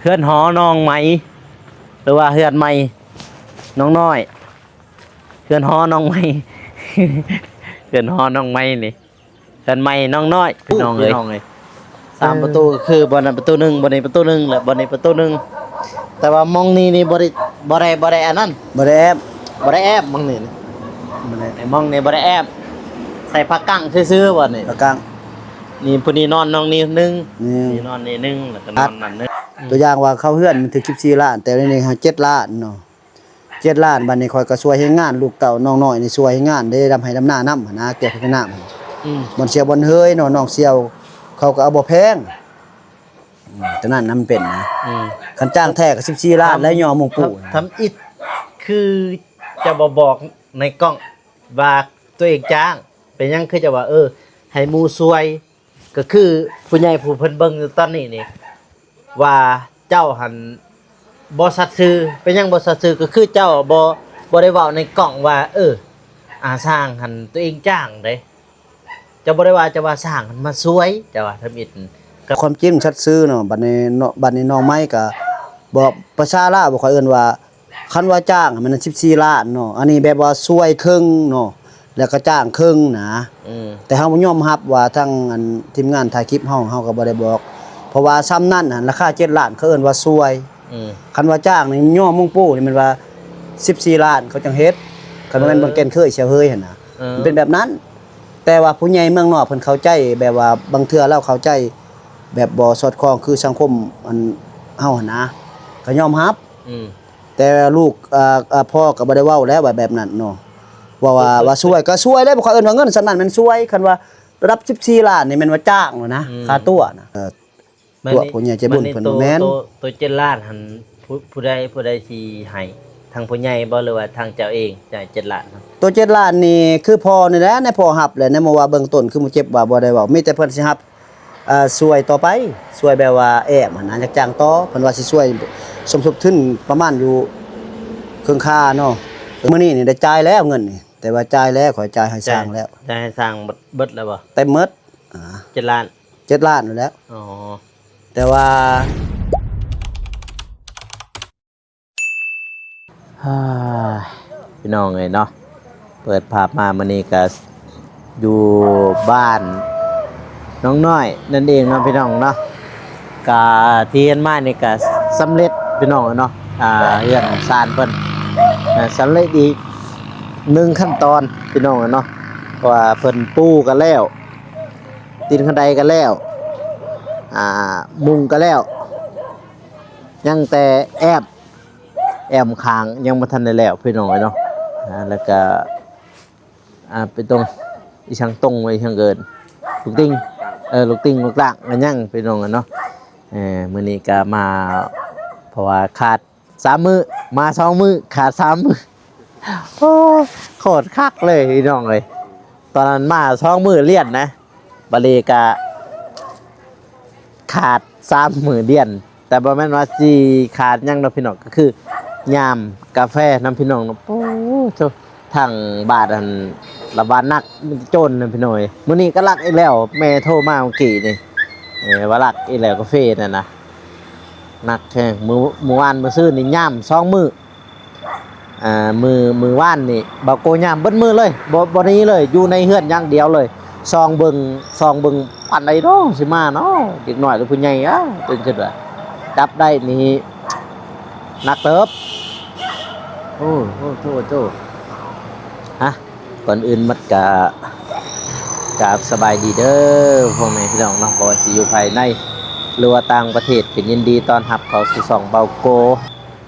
ເຮືອນຫໍນ້ອງໃໝ່ ຫຼືວ່າເຮືອນໃໝ່ນ້ອງນ້ອຍ ເຮືອນຫໍນ້ອງໃໝ່ ເຮືອນຫໍນ້ອງໃໝ່ນີ້ ເຮືອນໃໝ່ນ້ອງນ້ອຍ ພີ່ນ້ອງເອີຍ ພີ່ນ້ອງເອີຍ ສາມປະຕູ ຄືບ່ອນນັ້ນປະຕູໜຶ່ງ ບ່ອນນີ້ປະຕູໜຶ່ງ ແລະ ບ່ອນນີ້ປະຕູໜຶ່ງ ແຕ່ວ່າໝ່ອງນີ້ນີ້ບໍ່ໄດ້ ບໍ່ໄດ້ ບໍ່ໄດ້ອັນນັ້ນ ບໍ່ໄດ້ແອບ ບໍ່ໄດ້ແອບໝ່ອງນີ້ ບໍ່ໄດ້ ໄອ້ໝ່ອງນີ້ບໍ່ໄດ້ແອບ ໃສ່ຜ້າກັ້ງຊື່ໆ ບ່ອນນີ້ ຜ້າກັ້ງ ນີ້ຜູ້ນີ້ນອນ ນ້ອງນີ້ໜຶ່ງ ນີ້ ນີ້ນອນນີ້ໜຶ່ງ ແລ້ວກໍນອນນັ້ນໜຶ່ງ ຕົວຢ່າງວ່າເຂົ້າເຮືອນມັນຖືກສິບສີ່ລ້ານ ແຕ່ໃນນີ້ເຮົາເຈັດລ້ານເນາະ ເຈັດລ້ານ ບັດນີ້ຂ້ອຍກໍຊ່ວຍເຮັດງານ ລູກເຕົ້ານ້ອງນ້ອຍນີ້ຊ່ວຍເຮັດງານເດ້ ດຳໄຮ່ດຳນານຳຫັ້ນນະ ກ່ຽວເຂົ້າກ່ຽວນ້ຳ ອືມ ບ່ອນສ່ຽວບ່ອນເຮີຍເນາະ ນ້ອງສ່ຽວເຂົາກໍເອົາບໍ່ແພງ ອືມ ຕົວນັ້ນນຳເປັນນະ ອືມ ຄັນຈ້າງແທ້ກໍສິບສີ່ລ້ານ ແລ້ວຍໍມຸງປູ ທຳ ທຳອິດ ຄືຈະບໍ່ບອກໃນກ້ອງວ່າຕົວເອງຈ້າງ ເປັນຫຍັງຄືຈະວ່າ ເອີ ໃຫ້ໝູ່ຊ່ວຍ ກໍຄືຜູ້ໃຫຍ່ຜູ້ເພິ່ນເບິ່ງຢູ່ຕອນນີ້ນີ້ ວ່າເຈົ້າຫັ້ນບໍ່ສັດຊື່ ເປັນຫຍັງບໍ່ສັດຊື່ ກໍຄືເຈົ້າບໍ່ ບໍ່ໄດ້ເວົ້າໃນກ້ອງວ່າ ເອີ ອາ ຊ່າງຫັ້ນຕົວເອງຈ້າງເດ້ ເຈົ້າບໍ່ໄດ້ວ່າ ເຈົ້າວ່າຊ່າງຫັ້ນມາຊ່ວຍ ເຈົ້າວ່າທຳອິດ ຄວາມຈິງສັດຊື່ເນາະ ບັດນີ້ເນາະ ບັດນີ້ນ້ອງໃໝ່ກໍບອກ ພາສາລາວບໍ່ຄ່ອຍເອີ້ນວ່າ ຄັນວ່າຈ້າງແມ່ນສິບສີ່ລ້ານເນາະ ອັນນີ້ແບບວ່າຊ່ວຍເຄິ່ງເນາະ ແລ້ວກໍຈ້າງເຄິ່ງນະ ອືມ ແຕ່ເຮົາບໍ່ຍອມຮັບວ່າທາງອັນທີມງານຖ່າຍຄລິບເຮົາ ເຮົາກໍບໍ່ໄດ້ບອກ ເພາະວ່າຊ່ຳນັ້ນຫັ້ນ ລາຄາເຈັດລ້ານ ເຂົາເອີ້ນວ່າຊ່ວຍ ອືມ ຄັນວ່າຈ້າງນີ້ຍໍມຸງປູນີ້ແມ່ນວ່າສິບສີ່ລ້ານ ເຂົາຈັ່ງເຮັດ ຄັນບໍ່ແມ່ນ ເອີ ບ່ອນແກ່ນເຄີຍ ສ່ຽວເຮີຍຫັ້ນນະ ເອີ ມັນເປັນແບບນັ້ນ ແຕ່ວ່າຜູ້ໃຫຍ່ເມືອງນອກເພິ່ນເຂົ້າໃຈ ແບບວ່າບາງເທື່ອລາວເຂົ້າໃຈແບບບໍ່ສອດຄ່ອງຄືສັງຄົມອັນເຮົາຫັ້ນນະ ກໍຍອມຮັບ ອືມ ແຕ່ລູກ ເອີ ເອີ ພໍ່ກໍບໍ່ໄດ້ເວົ້າແລ້ວວ່າແບບນັ້ນເນາະ ເວົ້າວ່າ ວ່າຊ່ວຍກໍຊ່ວຍແລ້ວ ບໍ່ຄ່ອຍເອີ້ນວ່າເງິນສ່ຳນັ້ນແມ່ນຊ່ວຍ ຄັນວ່າລະດັບສິບສີ່ລ້ານນີ້ແມ່ນວ່າຈ້າງແລ້ວນະ ອືມ ຄ່າຕົວະນະ ເອີ ຕົວະຜູ້ໃຫຍ່ໃຈບຸນເພິ່ນບໍ່ແມ່ນ ໂຕເຈັດລ້ານຫັ້ນ ຜູ້ ຜູ້ໃດ ຜູ້ໃດຊິໃຫ້ ທາງຜູ້ໃຫຍ່ບໍ່ ຫຼືວ່າທາງເຈົ້າເອງຈ່າຍເຈັດລ້ານ? ໂຕເຈັດລ້ານນີ້ຄືພໍ່ນີ້ແຫຼະ ໃນພໍ່ຮັບແຫຼະ ໃນເມື່ອວ່າເບື້ອງຕົ້ນຄືໝູ່ເຈັບວ່າບໍ່ໄດ້ເວົ້າ ມີແຕ່ເພິ່ນຊິຮັບ ເອີ ຊ່ວຍຕໍ່ໄປ ຊ່ວຍແບບວ່າແອມຫັ້ນນະ ຢາກຈ້າງຕໍ່ ເພິ່ນວ່າຊິຊ່ວຍສົມທົບທຶນປະມານຢູ່ເຄິ່ງຄາເນາະ ມື້ນີ້ນີ້ໄດ້ຈ່າຍແລ້ວເງິນນີ້ ແຕ່ວ່າຈ່າຍແລ້ວ ຂ້ອຍຈ່າຍໃຫ້ຊ່າງແລ້ວ ຈ່າຍໃຫ້ຊ່າງເບິດ ເບິດແລ້ວບໍ່? ເຕັມໝົດ ອ່າ ເຈັດລ້ານ ເຈັດລ້ານນັ້ນແຫຼະ ອໍ ແຕ່ວ່າ ພີ່ນ້ອງເອີຍເນາະ ເປີດພາບມາມື້ນີ້ກະຢູ່ບ້ານນ້ອງນ້ອຍນັ້ນເອງເນາະ ພີ່ນ້ອງເນາະ ກະທີ່ເຫັນມານີ້ກະສຳເລັດ ພີ່ນ້ອງເນາະ ອ່າ ເຮືອນຊານເພິ່ນ ອ່າ ສຳເລັດອີກໜຶ່ງຂັ້ນຕອນ ພີ່ນ້ອງເນາະ ເພາະວ່າເພິ່ນປູກະແລ້ວ ຕີນຄັນໄດກະແລ້ວ ອ່າ ມຸງກະແລ້ວ ຍັງແຕ່ແອ້ມ ແອ້ມຂ້າງຍັງບໍ່ທັນໄດ້ແລ້ວ ພີ່ນ້ອງເອີຍເນາະ ອ່າ ແລ້ວກະ ອ່າ ເປັນຕົງ ອີ່ຫຍັງຕົງ ອີ່ຫຍັງເອີ້ນ ລູກຕິ່ງ ເອີ ລູກຕິ່ງລູກຕ່າງກະຍັງ ພີ່ນ້ອງເອີຍເນາະ ເອີ ມື້ນີ້ກະມາ ເພາະວ່າຂາດສາມມື້ ມາສອງມື້ ຂາດສາມມື້ ໂອ້ ໂຄດຄັກເລີຍ ພີ່ນ້ອງເອີຍ ຕອນນັ້ນມາສອງມື້ລຽນນະ ບາດນີ້ກະຂາດສາມມື້ລຽນ ແຕ່ບໍ່ແມ່ນວ່າຊິຂາດຫຍັງດອກພີ່ນ້ອງ ກໍຄືຍາມກາແຟນຳພີ່ນ້ອງເນາະ ໂອ້ໂທ້ ທາງບ້ານຫັ້ນລະບານໜັກ ມີແຕ່ໂຈນນະພີ່ນ້ອງເອີຍ ມື້ນີ້ກໍລັກອີກແລ້ວ ແມ່ໂທມາເມື່ອກີ້ນີ້ ເອີ ວ່າລັກອີກແລ້ວກາເຟນັ້ນນະ ໜັກແຮງ ມື້ ມື້ວານມື້ຊືນນີ້ຍາມສອງມື້ ອ່າ ມື້ ມື້ວານນີ້ບ່າວໂກຍາມເບິດມື້ເລີຍ ບໍ່ ບໍ່ໜີເລີຍ ຢູ່ໃນເຮືອນຢ່າງດຽວເລີຍ ສ່ອງເບິ່ງ ສ່ອງເບິ່ງປານໃດເນາະ ຊິມາເນາະ ເດັກນ້ອຍຫຼືຜູ້ໃຫຍ່ ອ້າ ເປັນຈັ່ງໃດ ຈັບໄດ້ນີ້ໜັກເຕີບ ໂອ້ ໂອ້ ໂທ້ ໂທ້ ຮະ ກ່ອນອື່ນໝົດກະ ກາບສະບາຍດີເດີ ພໍ່ແມ່ພີ່ນ້ອງເນາະ ບໍ່ວ່າຊິຢູ່ພາຍໃນ ຫຼືວ່າຕ່າງປະເທດ ກໍຍິນດີຕ້ອນຮັບເຂົ້າສູ່ຊ່ອງບ່າວໂກ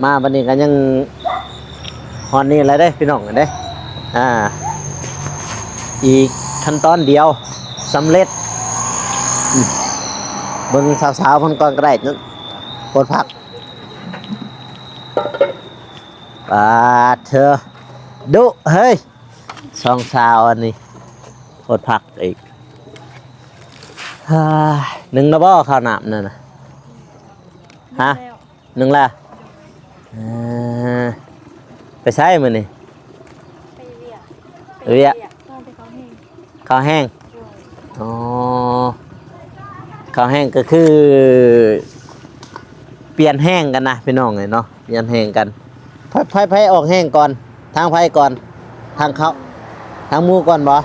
ມາບັດນີ້ກໍຍັງຮອດນີ້ແລ້ວເດ້ພີ່ນ້ອງເດ້ ອ່າ ອີກຂັ້ນຕອນດຽວສຳເລັດ ອືມ ເບິ່ງສາວໆເພິ່ນກ່ອນກໍໄດ້ ໂພດຜັກ ປາດເທີ ດຸເຮີ້ຍ ສອງສາວອັນນີ້ ໂພດຜັກອີກ ເຮີ້ຍ ໜຶ້ງແລ້ວບໍ່ເຂົ້ານ້ຳນັ້ນນະ? ຮະ? ໜຶ້ງແລ້ວ ເອີ ໄປໃສມື້ນີ້? ໄປວຽກ ໄປວຽກ ໄປວຽກ ເຂົ້າແຫ້ງ ເຂົ້າແຫ້ງ ໂດຍ ອໍ ເຂົ້າແຫ້ງກໍຄື ປ່ຽນແຮງກັນນະພີ່ນ້ອງເອີຍເນາະ ປ່ຽນແຮງກັນ. ໃຜ ໃຜ ໃຜອອກແຮງກ່ອນ? ທາງໃຜກ່ອນ? ທາງເຂົາ ທາງໝູ່ກ່ອນບໍ່?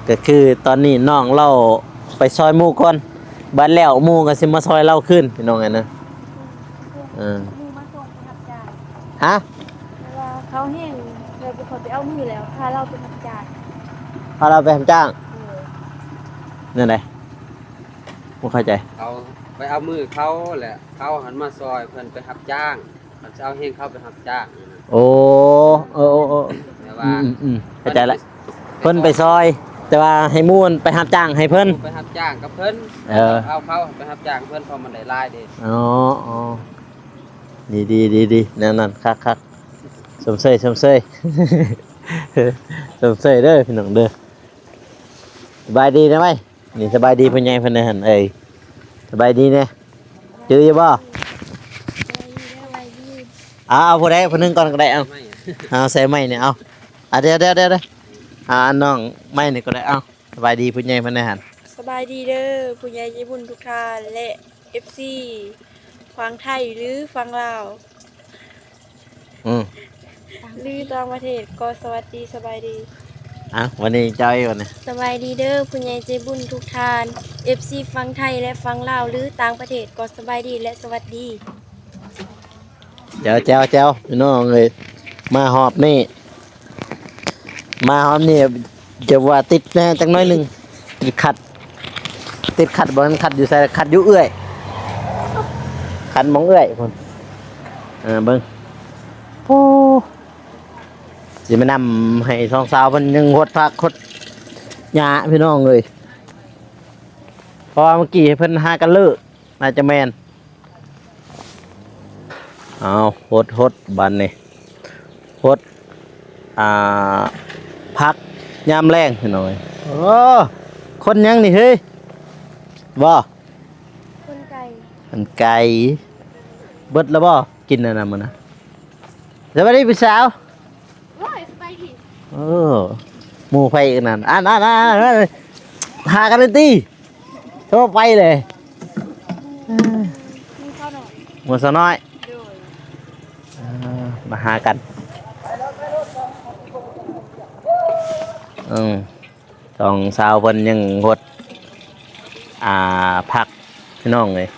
ເອີ ກໍຄືຕອນນີ້ນ້ອງລາວໄປຊ່ອຍໝູ່ກ່ອນ ບາດແລ້ວໝູ່ກໍຊິມາຊ່ອຍລາວຄືນ ພີ່ນ້ອງເອີຍນະ. ເອີ ໝູ່ມາສົ່ງໄປຮັບຈ້າງ. ຮະ? ເພາະວ່າເຂົາແຮງ ເລີຍບໍ່ຄ່ອຍໄປເອົາມືແລ້ວ ພາລາວໄປຮັບຈ້າງ. ພາລາວໄປຮັບຈ້າງ? ເອີ ແນວໃດ? ບໍ່ເຂົ້າໃຈ. ເຂົາໄປເອົາມືເຂົາແຫຼະ ເຂົາຫັ້ນມາຊ່ອຍເພິ່ນໄປຮັບຈ້າງ ເຂົາຈະເອົາແຮງເຂົາໄປຮັບຈ້າງ. ໂອ້ ເອີ ເອີ ເອີ ແຕ່ວ່າ ອືມໆ ເຂົ້າໃຈລະ. ເພິ່ນໄປຊ່ອຍ ແຕ່ວ່າໃຫ້ໝູ່ໄປຮັບຈ້າງໃຫ້ເພິ່ນ ໄປຮັບຈ້າງກັບເພິ່ນ. ເອີ ເອົາເຂົາໄປຮັບຈ້າງເພິ່ນ ເພາະມັນໄດ້ຫຼາຍເດ້. ອໍ ອໍ ດີໆ ດີໆ ແນວນັ້ນຄັກໆ. ຊົມເຊີຍ ຊົມເຊີຍ ຊົມເຊີຍເດີພີ່ນ້ອງເດີ. ສະບາຍດີນະໄວ. ນີ້ສະບາຍດີຜູ້ໃຫຍ່ເພິ່ນແດ່ຫັ້ນເອີຍ ສະບາຍດີແດ່ ຈື່ຢູ່ບໍ່? ເອົາ ເອົາຜູ້ໃດຜູ້ໜຶ່ງກ່ອນກໍໄດ້ ເອົາ ເອົາໃສ່ໄມນີ້ ເອົາ ອ່າ ດຽວໆໆ ອ່າ ນ້ອງໄມນີ້ກໍໄດ້ ເອົາ ສະບາຍດີຜູ້ໃຫຍ່ເພິ່ນແດ່ຫັ້ນ. ສະບາຍດີເດີຜູ້ໃຫຍ່ໃຈບຸນທຸກທ່ານ ແລະ ເອັຟຊີ ຝັ່ງໄທ ຫຼື ຝັ່ງລາວ. ອືມ ຫຼືຕ່າງປະເທດກໍສະຫວັດດີ ສະບາຍດີ. ອ່ະ ວັນນີ້ເຈົ້າອີກ ວັນນີ້ ສະບາຍດີເດີຜູ້ໃຫຍ່ໃຈບຸນທຸກທ່ານ ເອັຟຊີຝັ່ງໄທ ແລະ ຝັ່ງລາວ ຫຼືຕ່າງປະເທດກໍສະບາຍດີ ແລະ ສະຫວັດດີ. ແຈວ ແຈວ ແຈວ ພີ່ນ້ອງເອີຍ ມາຮອບນີ້ ມາຮອບນີ້ ຈະວ່າຕິດແດ່ຈັກໜ້ອຍໜຶ່ງ ຕິດຂັດ ຕິດຂັດ ບໍ່ແມ່ນຂັດຢູ່ໃສ ຂັດຢູ່ເອື້ອຍ ຂັດໝ່ອງເອື້ອຍພຸ້ນ. ເອີ ເບິ່ງ ໂອ້ ຊິມານຳໃຫ້ສອງສາວເພິ່ນຍັງຫົດຜັກຫົດຫຍ້າ ພີ່ນ້ອງເອີຍ ເພາະວ່າເມື່ອກີ້ເພິ່ນຫາກັນເລີກ ໜ້າຈະແມ່ນ. ເອົາ ຫົດ ຫົດ ບາດນີ້ ຫົດ ອ່າ ຜັກຍາມແລງ ພີ່ນ້ອງເອີຍ. ໂອ້ ຄົນຫຍັງນີ້ເຮີ້ຍ ບໍ່ ຄົນໄກ່ ຄົນໄກ່. ເບິດແລ້ວບໍ່ ກິນອັນນັ້ນມື້ນະ? ສະບາຍດີຜູ້ສາວ. ໂອ້ຍ ສະບາຍດີ. ເອີ ໝູ່ໃຜອີກນັ້ນ ອັນ ອັນ ອັນ ອັນ ຫາກັນຕິ ໂທໄປເລີຍ. ໝູ່ສາວນ້ອຍ ໝູ່ສາວນ້ອຍ ໂດຍ ເອີ ມາຫາກັນ. ອືມ ສອງສາວເພິ່ນຍັງຫົດ ອ່າ ຜັກ ພີ່ນ້ອງເອີຍ.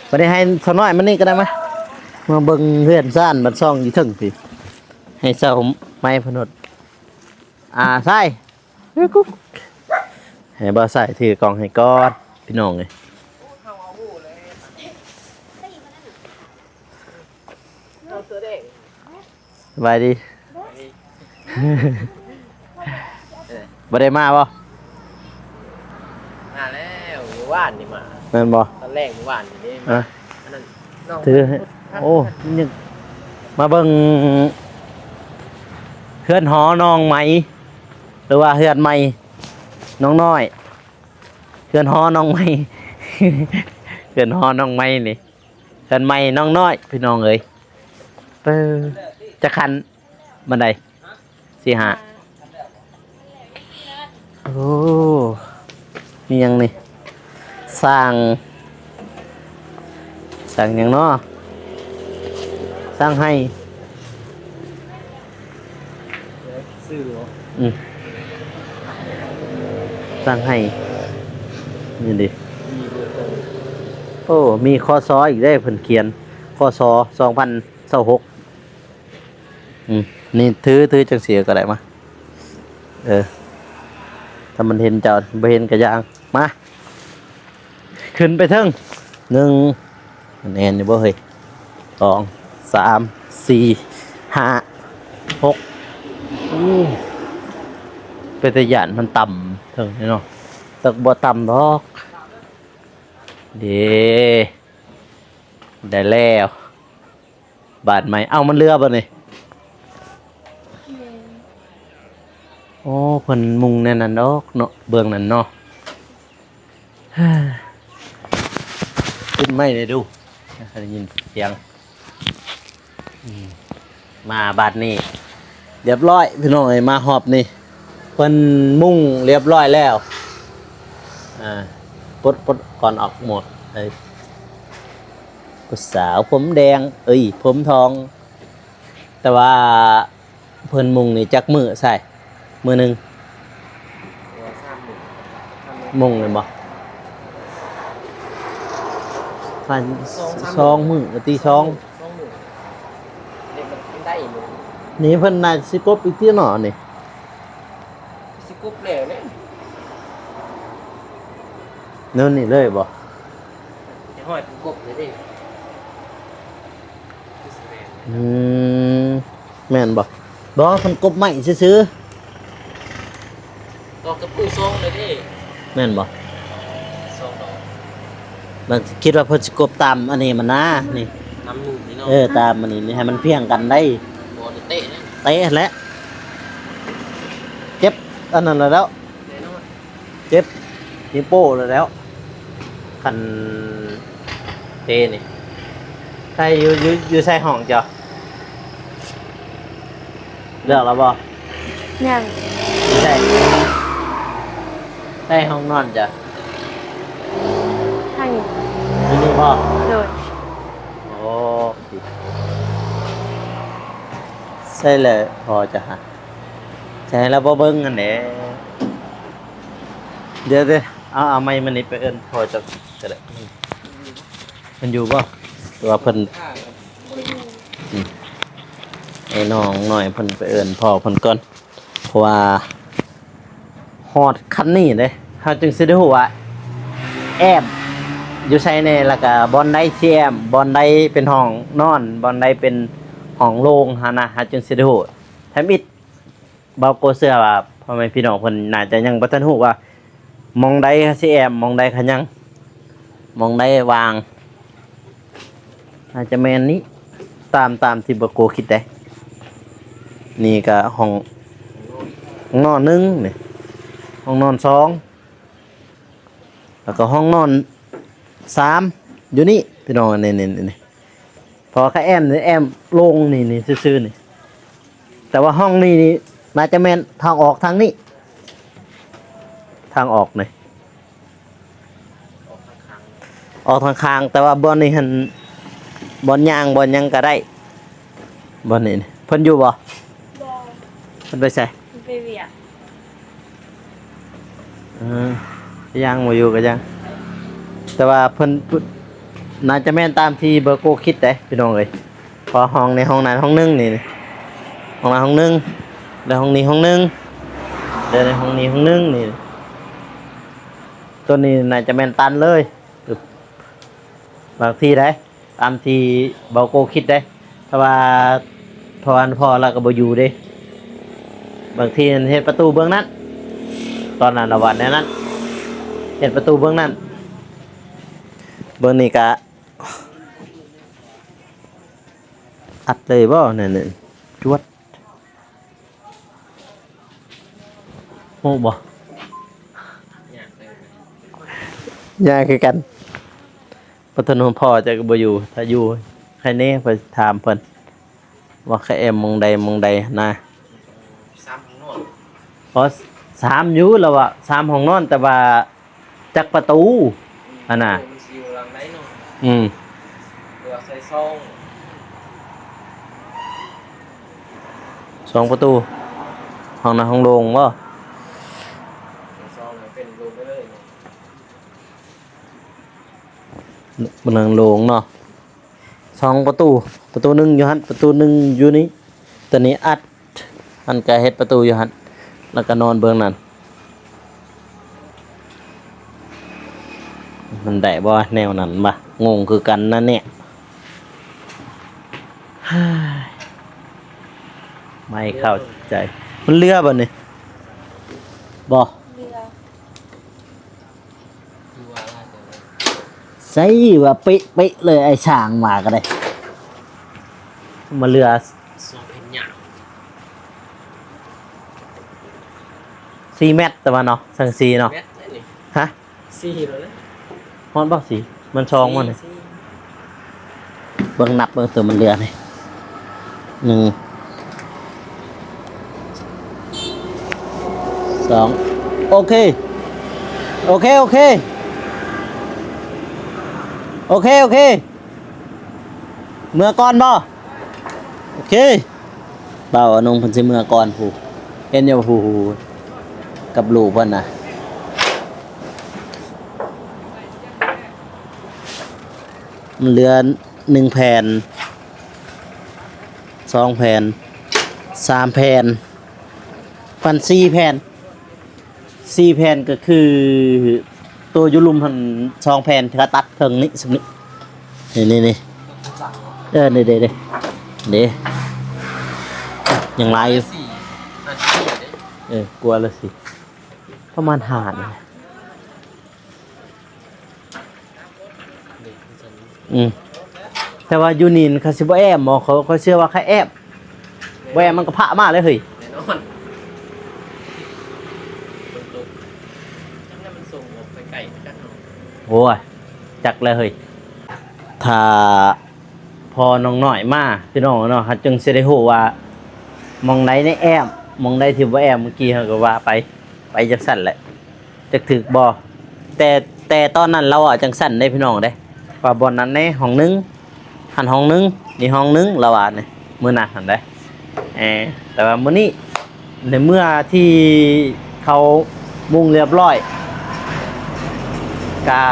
ບັດນີ້ໃຫ້ສາວນ້ອຍມານີ້ກໍໄດ້ ມາ ມາເບິ່ງເຮືອນຊານບ້ານຊ່ອງຢູ່ເທິງພີ້ ໃຫ້ສາວໄມ້ເພິ່ນຫົດ ອ່າ ຊາຍ ໃຫ້ບ່າວຊາຍຖືກ້ອງໃຫ້ກ່ອນ ພີ່ນ້ອງເອີຍ. ສະບາຍດີ. ເອີ ບໍ່ໄດ້ມາບໍ່? ມາແລ້ວ ມື້ວານນີ້ມາ. ແມ່ນບໍ່? ຕອນແລງມື້ວານນີ້ເດ້. ເອີ ອັນນັ້ນ ຖືໃຫ້ ໂອ້ ຍັງມາເບິ່ງເຮືອນຫໍນ້ອງໃໝ່ ຫຼືວ່າເຮືອນໃໝ່ນ້ອງນ້ອຍ ເຮືອນຫໍນ້ອງໃໝ່ ເຮືອນຫໍນ້ອງໃໝ່ນີ້ ເຮືອນໃໝ່ນ້ອງນ້ອຍ ພີ່ນ້ອງເອີຍ. ເອີ ຈັກຂັ້ນ ບັນໄດ ສີ່ຫ້າ. ໂອ້ ມີຫຍັງນີ້ ສ້າງ ສ້າງຫຍັງເນາະ ສ້າງໄຮ່ ຊື່ບໍ່? ອືມ ສ້າງໄຮ່ ນີ້ເດ. ໂອ້ ມີ ຄສ ອີກເດ້ ເພິ່ນຂຽນ ຄສ ສອງພັນຊາວຫົກ. ອືມ ນີ້ຖື ຖືຈັ່ງຊີ້ກໍໄດ້ມາ ເອີ ຖ້າມັນເຫັນເຈົ້າ ບໍ່ເຫັນກໍຢ່າງ ມາ ຂຶ້ນໄປເທິງ ໜຶ່ງ ແໜ້ນຢູ່ບໍ່ເຮີ້ຍ ສອງ ສາມ ສີ່ ຫ້າ ຫົກ. ໂອ້ ເປັນຕາຢ້ານ ມັນຕ່ຳເທິງນີ້ເນາະ ແຕ່ກໍບໍ່ຕ່ຳດອກ ເດ້ ໄດ້ແລ້ວ. ບາດໃໝ່ ເອົ້າ ມັນເຫຼືອບໍ່ນີ້? ແມ່ນ ໂອ້ ເພິ່ນມຸງແນວນັ້ນດອກເນາະ ເບື້ອງນັ້ນເນາະ. ຕິດໄມ້ແດ່ດູ ໄດ້ຍິນສຽງ. ອືມ ມາບາດນີ້ ລຽບຮ້ອຍ ພີ່ນ້ອງເອີຍ ມາຮອບນີ້ ເພິ່ນມຸງລຽບຮ້ອຍແລ້ວ. ອ່າ ປົດ ປົດກ່ອນອອກໝົດເລີຍ. ຜູ້ສາວຜົມແດງ ເອີຍ ຜົມທອງ ແຕ່ວ່າເພິ່ນມຸງນີ້ຈັກມື້ໃສ່ ມື້ໜຶ່ງ ມຸງແມ່ນບໍ່? ສອງມື້ ຕີສອງ ສອງມື້ ເດັກມັນໄດ້ຢູ່ ນີ້ເພິ່ນໜ້າຊິກົບອີກຕິເນາະນີ້ ຊິກົບແລ້ວແຫຼະ ແນວນີ້ເລີຍບໍ່? ຈະຫ້ອຍເປັນກົບເລີຍເດ້ ຄືຊິແມ່ນ ອືມ ແມ່ນບໍ່? ບໍ່ ເພິ່ນກົບໄມ້ຊື່ໆ ຕອກຕະປູສອງເລີຍເດ້ ແມ່ນບໍ່? ສອງດອກ ມັນຄິດວ່າເພິ່ນຊິກົບຕາມອັນນີ້ມັນນາ ນີ້ ນຳໜູນີ້ເນາະ ເອີ ຕາມອັນນີ້ ນີ້ໃຫ້ມັນພຽງກັນໄດ້ ບໍ່ໄດ້ເຕະເດ້ ເຕະຫັ້ນແຫຼະ ເຈັບອັນນັ້ນແລ້ວ ແນ່ນອນ ເຈັບນິ້ວໂປ້ແລ້ວ ຄັນເຕະນີ້ ໃສ່ຢູ່ ຢູ່ ຢູ່ໃສ່ຫ້ອງເຈົ້າ ເລືອກແລ້ວບໍ່? ຍັງ ຢູ່ໃສ່ ໃສ່ຫ້ອງນອນເຈົ້າ ໃຫ້ ຢູ່ນີ້ບໍ່? ໂດຍ ໂອ້ ໃສ່ແລ້ວພໍຈະຫາ ໃສ່ແລ້ວບໍ່ເບິ່ງຫັ້ນແຫຼະ ດຽວ ດຽວ ເອົາ ເອົາໄມ້ມານີ້ໄປເອີ້ນພໍ່ເຈົ້າກໍໄດ້ ມັນຢູ່ບໍ່? ຫຼືວ່າເພິ່ນ ອືມ ໄອ້ນ້ອງນ້ອຍເພິ່ນໄປເອີ້ນພໍ່ເພິ່ນກ່ອນ ເພາະວ່າຮອດຂັ້ນນີ້ເດ້ ເຮົາຈຶ່ງຊິໄດ້ຮູ້ວ່າແອ້ມຢູ່ໃສແດ່ ແລ້ວກະບ່ອນໃດຊິແອ້ມ ບ່ອນໃດເປັນຫ້ອງນອນ ບ່ອນໃດເປັນຫ້ອງໂລ່ງຫັ້ນນະ ເຮົາຈຶ່ງຊິໄດ້ຮູ້ ທຳອິດ ບ່າວໂກເຊື່ອວ່າພໍ່ແມ່ພີ່ນ້ອງເພິ່ນໜ້າຈະຍັງບໍ່ທັນຮູ້ວ່າ ໝ່ອງໃດເຂົາຊິແອ້ມ ໝ່ອງໃດເຂົາຍັງ ໝ່ອງໃດວ່າງ ໜ້າຈະແມ່ນນີ້ ຕາມ ຕາມທີ່ບ່າວໂກຄິດໄດ໋ ນີ້ກະຫ້ອງ ຫ້ອງນອນໜຶ່ງນີ້ ຫ້ອງນອນສອງ ແລ້ວກໍຫ້ອງນອນສາມ ຢູ່ນີ້ພີ່ນ້ອງ ນີ້ ນີ້ ນີ້ ເພາະວ່າກະແອ້ມ ແອ້ມໂລ່ງນີ້ ນີ້ຊື່ໆນີ້ ແຕ່ວ່າຫ້ອງນີ້ນີ້ ໜ້າຈະແມ່ນທາງອອກທາງນີ້ ທາງອອກນີ້ ອອກທາງຂ້າງ ແຕ່ວ່າບ່ອນນີ້ຫັ້ນ ບ່ອນຍ່າງ ບ່ອນຫຍັງກະໄດ້ ບ່ອນນີ້ ເພິ່ນຢູ່ບໍ່? ບໍ່ ເພິ່ນໄປໃສ? ເພິ່ນໄປວຽກ ເອີ ຍັງບໍ່ຢູ່ກໍຍັງ ແຕ່ວ່າເພິ່ນ ເພິ່ນ ໜ້າຈະແມ່ນຕາມທີ່ບ່າວໂກຄິດເດ້ພີ່ນ້ອງເອີຍ ເພາະຫ້ອງໃນຫ້ອງນັ້ນຫ້ອງໜຶ່ງນີ້ ຫ້ອງນັ້ນຫ້ອງໜຶ່ງ ແລ້ວຫ້ອງນີ້ຫ້ອງໜຶ່ງ ແລ້ວໃນຫ້ອງນີ້ຫ້ອງໜຶ່ງນີ້ ໂຕນີ້ໜ້າຈະແມ່ນຕັນເລີຍ ບາງທີໄດ໋ ຕາມທີ່ບ່າວໂກຄິດໄດ໋ ຖ້າວ່າ ເພາະວ່າພໍ່ລາວກໍບໍ່ຢູ່ເດ້ ບາງທີເຮັດປະຕູເບື້ອງນັ້ນ ຕອນນັ້ນລາວວ່າແນວນັ້ນ ເຮັດປະຕູເບື້ອງນັ້ນ ເບື້ອງນີ້ກະອັດເລີຍບໍ່ ນັ້ນ ຈວດ. ຮູ້ບໍ່? ຍາກຄືກັນ ບໍ່ທັນຮູ້ພໍ່ເຈົ້າກໍບໍ່ຢູ່ ຖ້າຢູ່ໃຫ້ແດ່ ຂ້ອຍຖາມເພິ່ນວ່າຂະແອມໝ່ອງໃດໝ່ອງໃດຫັ້ນນະ ສາມຫ້ອງນອນ ອໍ ສາມຢູ່ ລາວວ່າສາມຫ້ອງນອນ ແຕ່ວ່າ ຈັກປະຕູຫັ້ນນະ ເອີ ມັນຊິຢູ່ຫຼັງໃດເນາະ ອືມ ຫຼືວ່າໃສ່ຊ່ອງ ຊ່ອງປະຕູ ຫ້ອງນະ ຫ້ອງໂລ່ງບໍ່? ໃສ່ຊ່ອງໃຫ້ເປັນໂລ່ງໄປເລີຍເນາະ ເປັນໂລ່ງເນາະ. ສອງປະຕູ ປະຕູໜຶ່ງຢູ່ຫັ້ນ ປະຕູໜຶ່ງຢູ່ນີ້ ໂຕນີ້ອັດ ມັນກະເຮັດປະຕູຢູ່ຫັ້ນ ແລ້ວກະນອນເບື້ອງນັ້ນ ມັນໄດ້ບໍ່ແນວນັ້ນວະ ງົງຄືກັນນະເນຍ ໄມ່ເຂົ້າໃຈ ມັນເຫຼືອບໍ່ນີ້ ບໍ່ ເຫຼືອ. ໃສ່ວ່າເປະໆເລີຍ ໄອ້ຊ່າງມາກໍໄດ້ ມາເຫຼືອສອງແຜ່ນຍາວ ສີ່ແມັດ ແຕ່ວ່າເນາະ ສັງກະສີເນາະ ແມັດນີ້ ຮະ ສີ່ໂລນະ ຮອດບໍ່ສີ່ ມັນສອງບໍ່ນີ້ ສີ່ ເບິ່ງນັບເບິ່ງໂຕມັນເຫຼືອນີ້ ໜຶ່ງ ສອງ ໂອເຄ ໂອເຄ ໂອເຄ ໂອເຄ ໂອເຄ ເມືອກ່ອນບໍ່? ໂອເຄ ບ່າວອານົງເພິ່ນຊິເມືອກ່ອນພຸ້ນ ເຫັນຢູ່ ຜູ້ກັບລູກເພິ່ນນະ ມັນເຫຼືອໜຶ່ງແຜ່ນ ສອງແຜ່ນ ສາມແຜ່ນ ປັນສີ່ແຜ່ນ. ສີ່ແຜ່ນກໍຄືໂຕຢູ່ລຸ່ມຫັ້ນສອງແຜ່ນ ທີ່ວ່າຕັດເຄິ່ງນີ້ ຊຳນີ້ ນີ້ໆໆ ເອີ ນີ້ເດ້ ເດ້ ຍັງຫຼາຍຢູ່ ເອີ ກວ່າລະຊິ ປະມານຫ້ານີ້ແຫຼະ. ອືມ ແຕ່ວ່າຢູ່ນີ້ເຂົາຊິບໍ່ແອ້ມບໍ່? ຂ້ອຍ ຂ້ອຍເຊື່ອວ່າເຂົາແອ້ມ ບໍ່ແອ້ມມັນກໍພະມາເລີຍເຮີ້ຍ ແນ່ນອນ ຝົນຕົກ ຈັ່ງໃດມັນສົ່ງອອກໄປໄກຈັກເນາະ ໂອ້ຍ ຈັກແລ້ວເຮີ້ຍ ຖ້າພໍ່ນ້ອງນ້ອຍມາ ພີ່ນ້ອງເນາະ ເຮົາຈຶ່ງຊິໄດ້ຮູ້ວ່າ ໝ່ອງໃດນີ້ແອ້ມ ໝ່ອງໃດທີ່ບໍ່ແອ້ມ ເມື່ອກີ້ເຮົາກໍວ່າໄປ ໄປຈັ່ງຊັ້ນແຫຼະ. ຈັກຖືກບໍ່ ແຕ່ ແຕ່ຕອນນັ້ນລາວເວົ້າຈັ່ງຊັ້ນເດ້ພີ່ນ້ອງເດ້ ວ່າບ່ອນນັ້ນແນ່ຫ້ອງໜຶ່ງ ຫັ້ນຫ້ອງໜຶ່ງ ນີ້ຫ້ອງໜຶ່ງ ລາວວ່ານີ້ ມື້ນັ້ນຫັ້ນເດ້ ເອີ ແຕ່ວ່າມື້ນີ້ ໃນເມື່ອທີ່ເຂົາມຸງລຽບຮ້ອຍ ກະ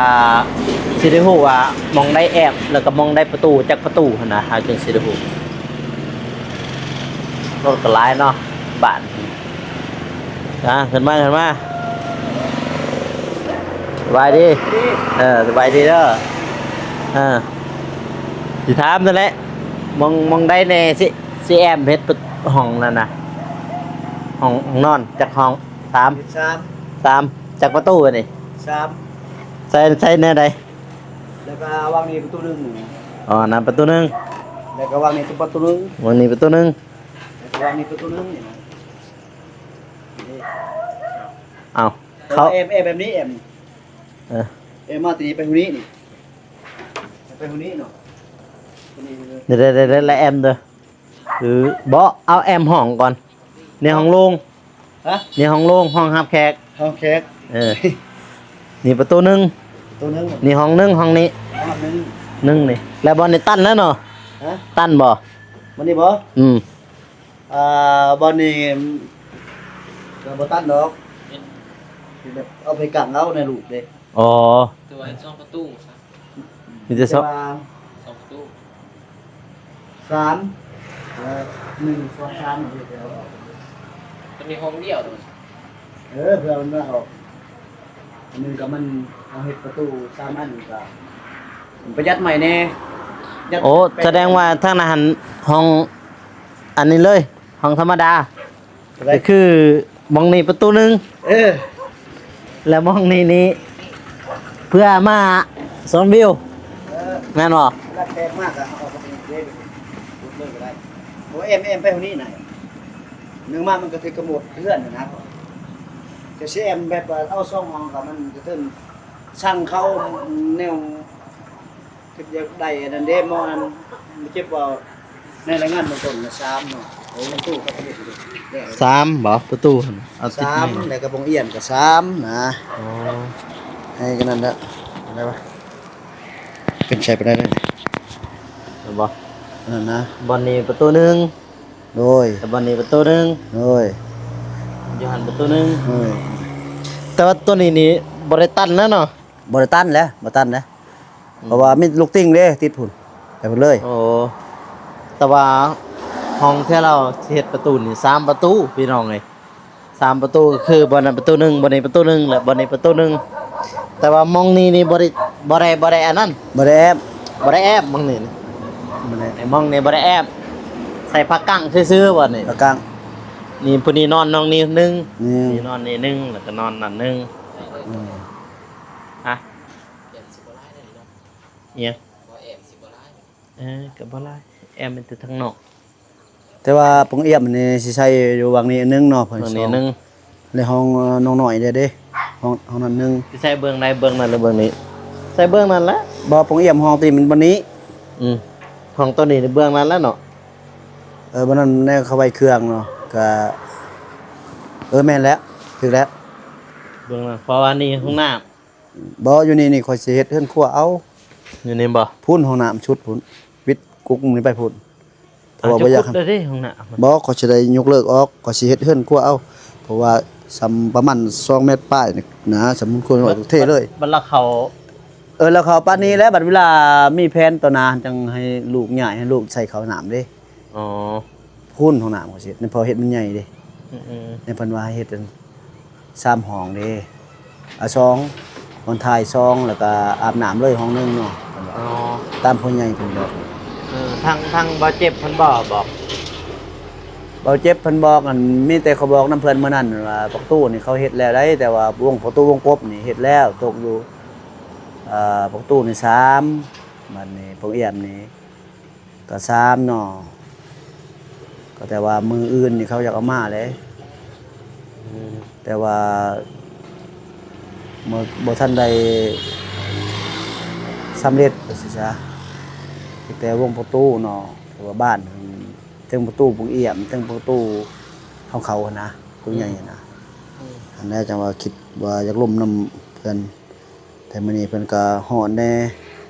ຊິໄດ້ຮູ້ວ່າໝ່ອງໃດແອ້ມ ແລ້ວກະໝ່ອງໃດປະຕູ ຈັກປະຕູຫັ້ນນະ ເຮົາຈຶ່ງຊິໄດ້ຮູ້ ລົດກໍຫຼາຍເນາະ ບ້ານ ອ່າ ຂຶ້ນມາ ຂຶ້ນມາ ສະບາຍດີ ເອີ ສະບາຍດີເດີ ເອີ ຊິຖາມນັ້ນແຫຼະ ໝ່ອງ ໝ່ອງໃດແດ່ ຊິ ຊິແອ້ມເຮັດຫ້ອງນັ້ນນະ ຫ້ອງ ຫ້ອງນອນ ຈັກຫ້ອງ? ສາມ ສາມ ຈັກປະຕູອັນນີ້? ສາມ ໃສ່ ໃສ່ແນວໃດ? ແລ້ວກໍວາງນີ້ປະຕູໜຶ່ງ ອໍ ນັ້ນປະຕູໜຶ່ງ ແລ້ວກໍວາງນີ້ປະຕູໜຶ່ງ ວາງນີ້ປະຕູໜຶ່ງ ແລ້ວກໍວາງນີ້ປະຕູໜຶ່ງ ເອົາ ເຂົ້າ ແອ້ມ ແອ້ມແບບນີ້ ແອ້ມ ເອີ ແອ້ມມາທີ່ນີ້ໄປຫູນີ້ນີ້ ໄປຫູນີ້ເນາະ ນີ້ເດີ ແອ້ມເດີ ຄືບໍ່ ເອົາແອ້ມຫ້ອງກ່ອນ ໃນຫ້ອງໂລ່ງ ຮະ ໃນຫ້ອງໂລ່ງ ຫ້ອງຮັບແຂກ ຫ້ອງແຂກ ເອີ ນີ້ປະຕູໜຶ່ງ ປະຕູໜຶ່ງ ນີ້ຫ້ອງໜຶ່ງ ຫ້ອງນີ້ ຫ້ອງໜຶ່ງ ໜຶ່ງນີ້ ແລ້ວບ່ອນນີ້ຕັນແລ້ວເນາະ ຮະ ຕັນບໍ່? ບ່ອນນີ້ບໍ່? ອືມ ອ່າ ບ່ອນນີ້ກໍບໍ່ຕັນດອກ ເຮັດແບບເອົາໄປກັງເອົາໃນລູກເດ້ ອໍ ແຕ່ວ່າເຮັດສອງປະຕູຊະ ມີແຕ່ສອງ ແຕ່ວ່າສອງປະຕູ ສາມ ເອີ ໜຶ່ງ ສອງ ສາມ ເຮັດແລ້ວ ມັນມີຫ້ອງດຽວໂດຍ ເອີ ເພື່ອມັນວ່າອອກ ອັນໜຶ່ງກໍມັນ ເຮົາເຮັດປະຕູສາມອັນກໍປະຢັດໃໝ່ແດ່ ໂອ້ ສະແດງວ່າທາງນັ້ນຫັ້ນຫ້ອງອັນນີ້ເລີຍ ຫ້ອງທຳມະດາ ກໍຄືໝ່ອງນີ້ປະຕູໜຶ່ງ ເອີ ແລ້ວໝ່ອງນີ້ນີ້ເພື່ອມາຊົມວິວ ເອີ ແມ່ນບໍ່? ເວລາແຂກມາກໍເອົາອອກໄປເລີຍ ເລີຍກໍໄດ້ ເພາະແອ້ມ ແອ້ມໄປຫັ້ນນີ້ນະ ໜຶ່ງມາມັນກໍຖືກກຳນົດເຮືອນນະ ຈະຊິແອ້ມແບບວ່າເອົາສອງຫ້ອງກໍມັນກະເຖິງ ຊ່າງເຂົາແນວ ຄືຢາກໄດ້ອັນນັ້ນເດ້ ໝໍ່ອັນ ເຈັບເວົ້າໃນລາຍງານເບື້ອງຕົ້ນນະ ສາມເນາະ ໂອ້ ປະຕູເຂົາກໍເຮັດຢູ່ເດ້ ສາມບໍ່? ປະຕູຫັ້ນ ເອົາຕິດ ສາມ ແລ້ວກໍປ່ອງອຽນກໍສາມນະ ອໍ ໃຫ້ກັນນັ້ນແຫຼະ ໄດ້ປະ? ເປັນໃຊ້ໄປໄດ້ເດ້ ເຫັນບໍ່? ອັນນັ້ນນະ ບ່ອນນີ້ປະຕູໜຶ່ງ ໂດຍ ແລ້ວບ່ອນນີ້ປະຕູໜຶ່ງ ໂດຍ ຢູ່ຫັ້ນປະຕູໜຶ່ງ ໂດຍ ແຕ່ວ່າໂຕນີ້ນີ້ບໍ່ໄດ້ຕັນແລ້ວເນາະ? ບໍ່ໄດ້ຕັນແຫຼະ ບໍ່ຕັນແຫຼະ ອືມ ເພາະວ່າມີລູກຕິ່ງເດ້ ຕິດພຸ້ນ ໄປພຸ້ນເລີຍ ໂອ້ ແຕ່ວ່າຫ້ອງທີ່ລາວຊິເຮັດປະຕູນີ້ສາມປະຕູ ພີ່ນ້ອງເອີຍ ສາມປະຕູ ກໍຄືບ່ອນນັ້ນປະຕູໜຶ່ງ ບ່ອນນີ້ປະຕູໜຶ່ງ ແລະ ບ່ອນນີ້ປະຕູໜຶ່ງ ແຕ່ວ່າໝ່ອງນີ້ນີ້ບໍ່ໄດ້ ບໍ່ໄດ້ ບໍ່ໄດ້ອັນນັ້ນ ບໍ່ໄດ້ແອ້ມ ບໍ່ໄດ້ແອ້ມໝ່ອງນີ້ ບໍ່ໄດ້ ໄອ້ໝ່ອງນີ້ບໍ່ໄດ້ແອ້ມ ໃສ່ຜ້າກັ້ງຊື່ໆ ບ່ອນນີ້ ຜ້າກັ້ງ ນີ້ ຜູ້ນີ້ນອນໜ່ອງນີ້ໜຶ່ງ ນີ້ນອນນີ້ໜຶ່ງ ແລ້ວກໍນອນນັ້ນໜຶ່ງ ອືມ ຮະ ແອມຊິບໍ່ຫຼາຍເດ້ເນາະ ອີ່ຫຍັງ ບໍ່ແອມຊິບໍ່ຫຼາຍ ເອີ ກໍບໍ່ຫຼາຍ ແອມມີແຕ່ທາງນອກ ແຕ່ວ່າປ່ອງອຽມນີ້ຊິໃສ່ຢູ່ຫວ່າງນີ້ອັນໜຶ່ງເນາະ ເພິ່ນ ຫວ່າງນີ້ອັນໜຶ່ງ ໃນຫ້ອງ ເອີ ນ້ອງນ້ອຍເດ້ ເດ້ ຫ້ອງ ຫ້ອງນັ້ນໜຶ່ງ ຊິໃສ່ເບື້ອງໃດ ເບື້ອງນັ້ນ ຫຼື ເບື້ອງນີ້ ໃສ່ເບື້ອງນັ້ນແຫຼະ ບໍ່ ປ່ອງອຽມຫ້ອງທີ່ມັນບ່ອນນີ້ ອືມ ຫ້ອງໂຕນີ້ເບື້ອງນັ້ນແຫຼະເນາະ ເອີ ບ່ອນນັ້ນແນວເຂົາໄວ້ເຄື່ອງເນາະ ກະ ເອີ ແມ່ນແລ້ວ ຖືກແລ້ວ ເບື້ອງນັ້ນ ເພາະວ່ານີ້ຫ້ອງນ້ຳ ບໍ່ ຢູ່ນີ້ນີ້ຂ້ອຍຊິເຮັດເຮືອນຄົວເອົາ ຢູ່ນີ້ບໍ່? ພຸ້ນ ຫ້ອງນ້ຳຊຸດພຸ້ນ ປິດ ກຸກນີ້ໄປພຸ້ນ ເພາະວ່າບໍ່ຢາກໃຫ້ ເຈົ້າຂຸດໄດ້ເດ້ຫ້ອງນ້ຳ ບໍ່ ຂ້ອຍຊິໄດ້ຍົກເລີກອອກ ຂ້ອຍຊິເຮັດເຮືອນຄົວເອົາ ເພາະວ່າສ່ຳປະມານສອງແມັດປາຍນີ້ນະ ສ່ຳມູນຄົວ ເອີ ເທເລີຍ ບັດລະເຂົ້າ ເອີ ລະເຂົ້າປານນີ້ແຫຼະ ບັດເວລາມີແຜນຕໍ່ໜ້າຈັ່ງໃຫ້ລູກຍ້າຍ ໃຫ້ລູກໃສ່ເຂົ້າຫ້ອງນ້ຳເດ້ ອໍ ພຸ້ນຫ້ອງນ້ຳຂ້ອຍຊິເຮັດ ເພາະເຮັດມັນໃຫຍ່ເດ້ ອືມໆ ແລ້ວເພິ່ນວ່າໃຫ້ເຮັດອັນ ສາມຫ້ອງເດ້ ອາ ສອງ ບ່ອນຖ່າຍສອງ ແລ້ວກະອາບນ້ຳເລີຍຫ້ອງໜຶ່ງເນາະ ເພິ່ນວ່າ ອໍ ຕາມຜູ້ໃຫຍ່ເພິ່ນບອກ ເອີ ທາງ ທາງບ່າວເຈັບເພິ່ນບໍ່ບອກ ບ່າວເຈັບເພິ່ນບອກ ອັນ ມີແຕ່ເຂົາບອກນຳເພິ່ນມື້ນັ້ນວ່າ ປະຕູນີ້ເຂົາເຮັດແລ້ວໃດ ແຕ່ວ່າວົງ ປະຕູວົງກົບນີ້ເຮັດແລ້ວ ຕົກຢູ່ ເອີ ປະຕູນີ້ສາມ ບາດນີ້ໂພງອຽມນີ້ ກໍສາມເນາະ ກໍແຕ່ວ່າມື້ອື່ນນີ້ເຂົາຢາກເອົາມາເດ້ ອືມ ແຕ່ວ່າບໍ່ ບໍ່ທັນໄດ້ສຳເລັດວ່າຊີ້ຊະ ມີແຕ່ວົງປະຕູເນາະ ແຕ່ວ່າບ້ານເທິງປະຕູໂພງອຽມ ເທິງປະຕູຂອງເຂົາຫັ້ນນະ ຜູ້ໃຫຍ່ຫັ້ນນະ ອືມ ອັນນັ້ນຈັ່ງວ່າຄິດວ່າຢາກລົມນຳເພິ່ນ. ແຕ່ມື້ນີ້ເພິ່ນກໍຮ້ອນແດ່